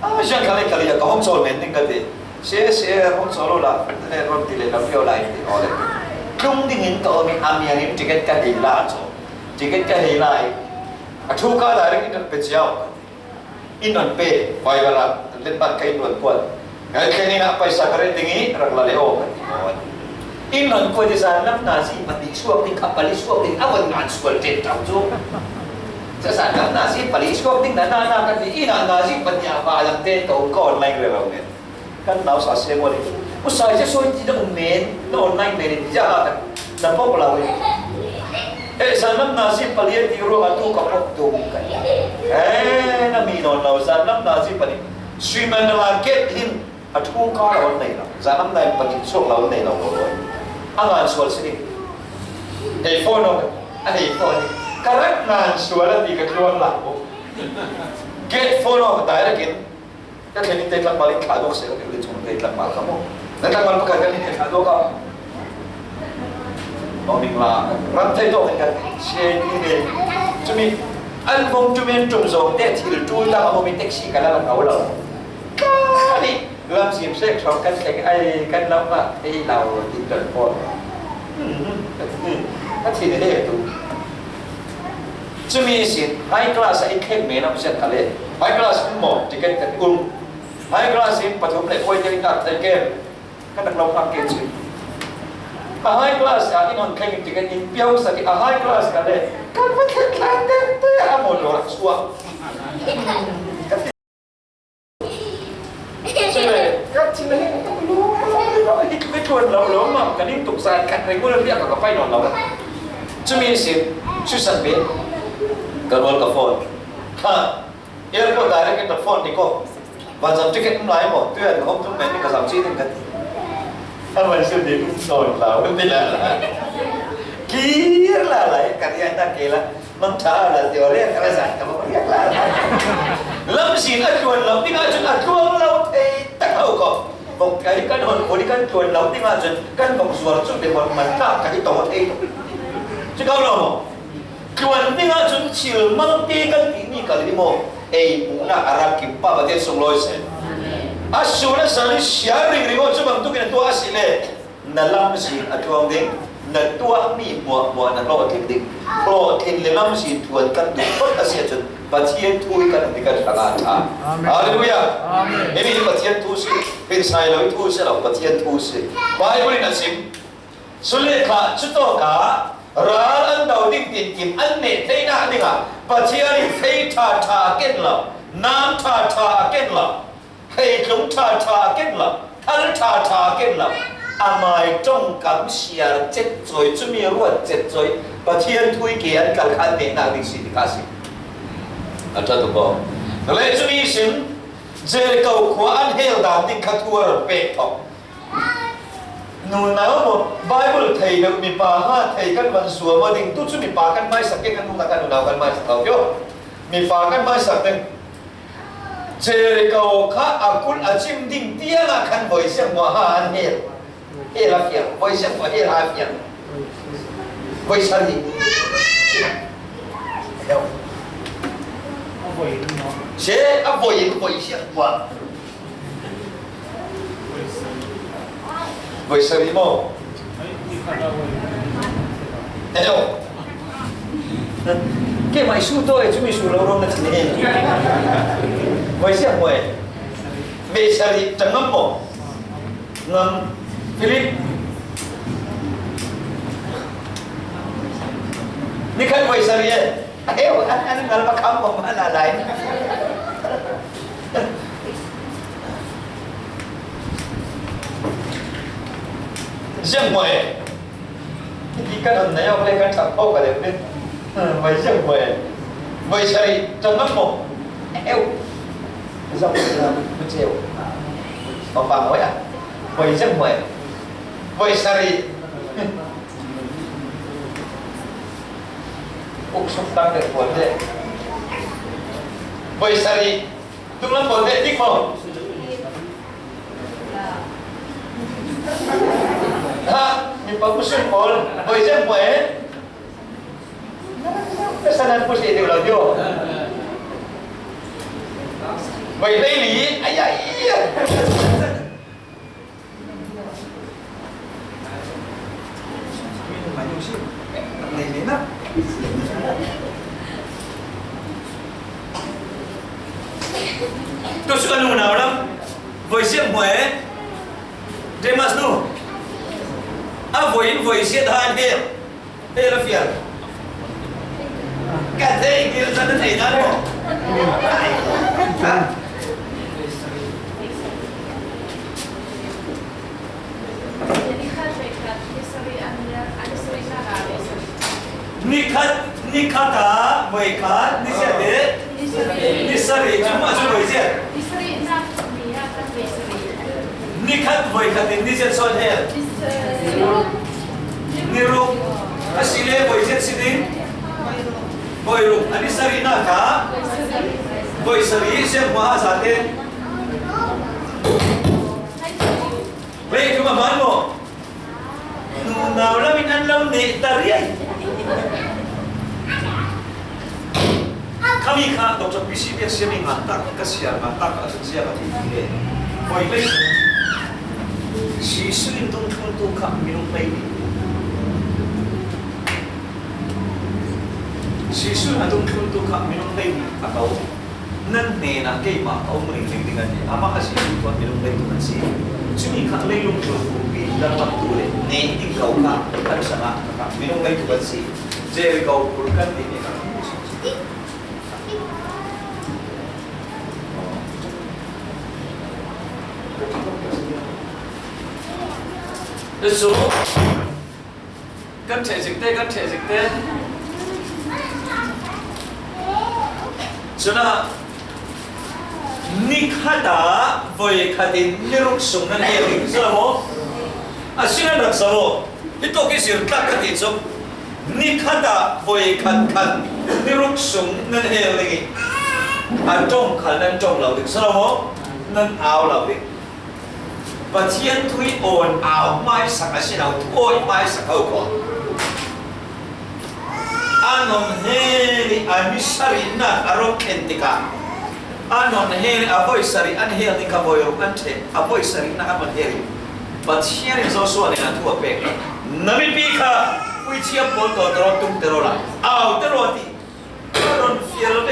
A, ziang kha le kha le ka hong cawl men ding ka ti. Se, se, hong cawl lo la, ne ron ti le lam lio lai ti aw le. Tlung ding in ka om i a miang in ticket ka hei la cu. Ticket ka hei lai. A thu ka direct in pe ciau. In on pe, Viber ah, letmat ka in luan kuat. Ngai thlen in ah paisa ka reh ding i, rak la le aw, ka ti maw. In on kuat i zan lam nazi pahnih suak ding, a pali suak ding, a von ngan sual ṭen tau cu. Ca zan lam nazi pali suak ding, na, na, na, ka ti, in ah nazi pahnih ah va lam ṭen tau, ka online rero men. Kan nausa se maw le. U sai se sawi ti na um men, na online men, ti ja ha kan. Na pok lo e. Eh, zan lam nazi pali a ti ruang a tu ka pok tum kan. Eh, na mi nawn lo, zan lam nazi pali. Sui man na la get hin a thu ka lo nei lo. Zan lam nai pali suak lo nei lo lo. A ngan sual si ding. Hei phone lo. A hei phone. Ka rak ngan sual a ti ka tluang lo. Get phone lo direct in. Ka thlen in tei tlangval in thlah duak seh ka ti le chung tei tlangval ka mu. Na tlangval pakhat kan in thlah duak a. Awming la ram thei tawk in kan si ni. Cumi an vong cumi an ṭum zawng te thil ṭul dang a mu mi taxi ka la lam lo lo. Ka ni lam sim sek thawng kan thleng ai kan lam ah thei lo tin don pawl. Hmm, hmm, hmm. Ka thin he tu. Cumi sin, high class ah in thleng men a hmusiat kha le. High class in maw, ticket kan um. High class in pathum le khuai tiang in tak thei kem. Kan rak lo phak ke cin. A high class ah in hon thleng in ticket in piau sak i a high class kha le. Kan va thlen tlan tete a maw dawr a chuak. Cule, ka thin hi, hi tluan lo lo mam, ka ning tuk zan khat reng ula riak ka pai nawn lo. Cumi si, susan ve, ka rual ka phone. Ha, airport direct ka phone ni ko. Vanzam ticket um lai maw, tu yan ka hong tum men ni ka zam si ding ka ti. Ka van sil ding um nawn lo, ka ti la la. Kir la la, ka rian na ke la. Mang ṭha la ti aw le, ka la zan ka mang riak la. Lamzin a tluan lo ding ahcun a tluang lo thei tak lo ko. Vok kai kan hon ko ding kan tluan lo ding ahcun kan vok zuar cu le vok man tlak ka ti tong thei tuk. Cu ko lo maw? Tluan ding ahcun thil malte kan timi ka lim maw? Ei hmuhnak a rak kim pa Pathian sunglawi seh. A sun a san i siar ringring aw cu bangtuk in a tuah a si le. Na lamzin a tluang ding, na tuahmi hmuahhmuah na hlawhtlin ding. Hlawhtlin le lamzin tluan kan duh khawh a si ahcun Pathian thu hi kan ummi kan hrang a ṭha. Amen. Hallelujah. Amen. Himi hi Pathian thu si, hrinsai lo i thu si lo, Pathian thu si. Bible in a sim. Cule kha cutawkah ral an do ding tinkim an neh theinak dingah Pathian in fei ṭha ṭha a ken lo, nam ṭha ṭha a ken lo. Hei tlung ṭha ṭha a ken lo, thal ṭha ṭha a ken lo, amai ṭongkam siar cetcawi, cumi ruat cetcawi, Pathian thu i ke an kal kha an nehnak ding si ti kha a si. A ṭha tuk aw. Cule cumi sin, Jericho khua an hel dan ding kha thu a ron pek thawk. Nunau maw, Bible thei deuh mipa ha thei kan van zuam aw ding, tu cu mipa kan hmaisak ke kan nunnak kan nunau kan hmaisak lo kio. Mipa kan hmaisak ding. Jericho kha a kulh a cim ding tiangah khan voi zianghmuah ha an hel. Hel a fiang, voi zianghmuah hel ha a fiang. Voi sarih. Hel. Se a voi in voi zianghmuah. Voi sarih maw? Hello. Keimah i su tawh e, cumi su lo rawng na cin e. Voi zianghmuah e. Voi sarih, ṭang ngam maw? Ngam. Philip. Ni khat voi sarih e. Ayo, an, an ngal ma kham ko ma la lai. Zianghmuah e. Ti ka don na yo le ka thak ko ka le. Voi zianghmuah e. Voi sarih, ṭang ngam maw? Ayo. Zianghmuah e. Voi zianghmuah e. Voi sarih. Uk suk tak dek pawl dek. Voi sarih. Tung lam pawl dek dik maw? Ha, mi pa kusuk pawl. Voi zianghmuah e. Ka sanan pu si dek lo jo. Voi hlei li. Ai, ai, ai. Tua suk a nunau lam voi zianghmuah e. Demas nu. A voi in voi ziat ha an hel. Hel a fial. Ka thei, hel sa na thei dan maw? Ni khat, ni khat a voi khat, ni ziat e. Ni sarih, cuma cu voi ziat. Ni khat voi khat in ni ziat sawn hel. Ni ruk. A si le voi ziat si ding. Voi ruk. A ni sarihnak ah voi sarih zianghmuah a zate. Hei, kum a hmaan maw? Nunau lam in an lo neh ta riai. Khami kha Doctor P C P siam i ngan tak, ka siam ngan tak, a cun siam a ti ti le. Voi lei. Jesuh in dungthluntu kha minung hlei nih. Jesuh in a dungthluntu kha minung hlei nih a ko. Nan hnenah keimah a um ringring ding a ti. Amah a si cu tuah minung lei tuk an si. Cumi kha leilung tlun pumpi in lalpangtu le neh ding ko kha kan hrangah ka kah minung lei tuk an si. Jericho khur kan timi kha. Jesuh. Kan ṭheh zikte, kan ṭheh zikte. Cunah ni khat ah voi khat in ni ruk sung nan hel ding si lo maw? A si nan rak sa maw? Hi tawk hi zir tlak ka ti cu. Ni khat ah voi khat khat ni ruk sung nan hel ding i a ṭong khal nan ṭong lo ding si lo maw? Nan au lo ding. Pathian thu i awn au hmaisak a si lo, thu awi hmaisak ho ko. A non hel i a ni sarihnak a rawk thlen tikah, a non hel i a voi sarih an hel tikah voi ruk an ṭhen, a voi sarihnak a non hel i Pathian in Joshua hnenah thu a pek. Na mipi kha puithiam pawl tawh tawh tum tero la, au tero ti. Ka ron fial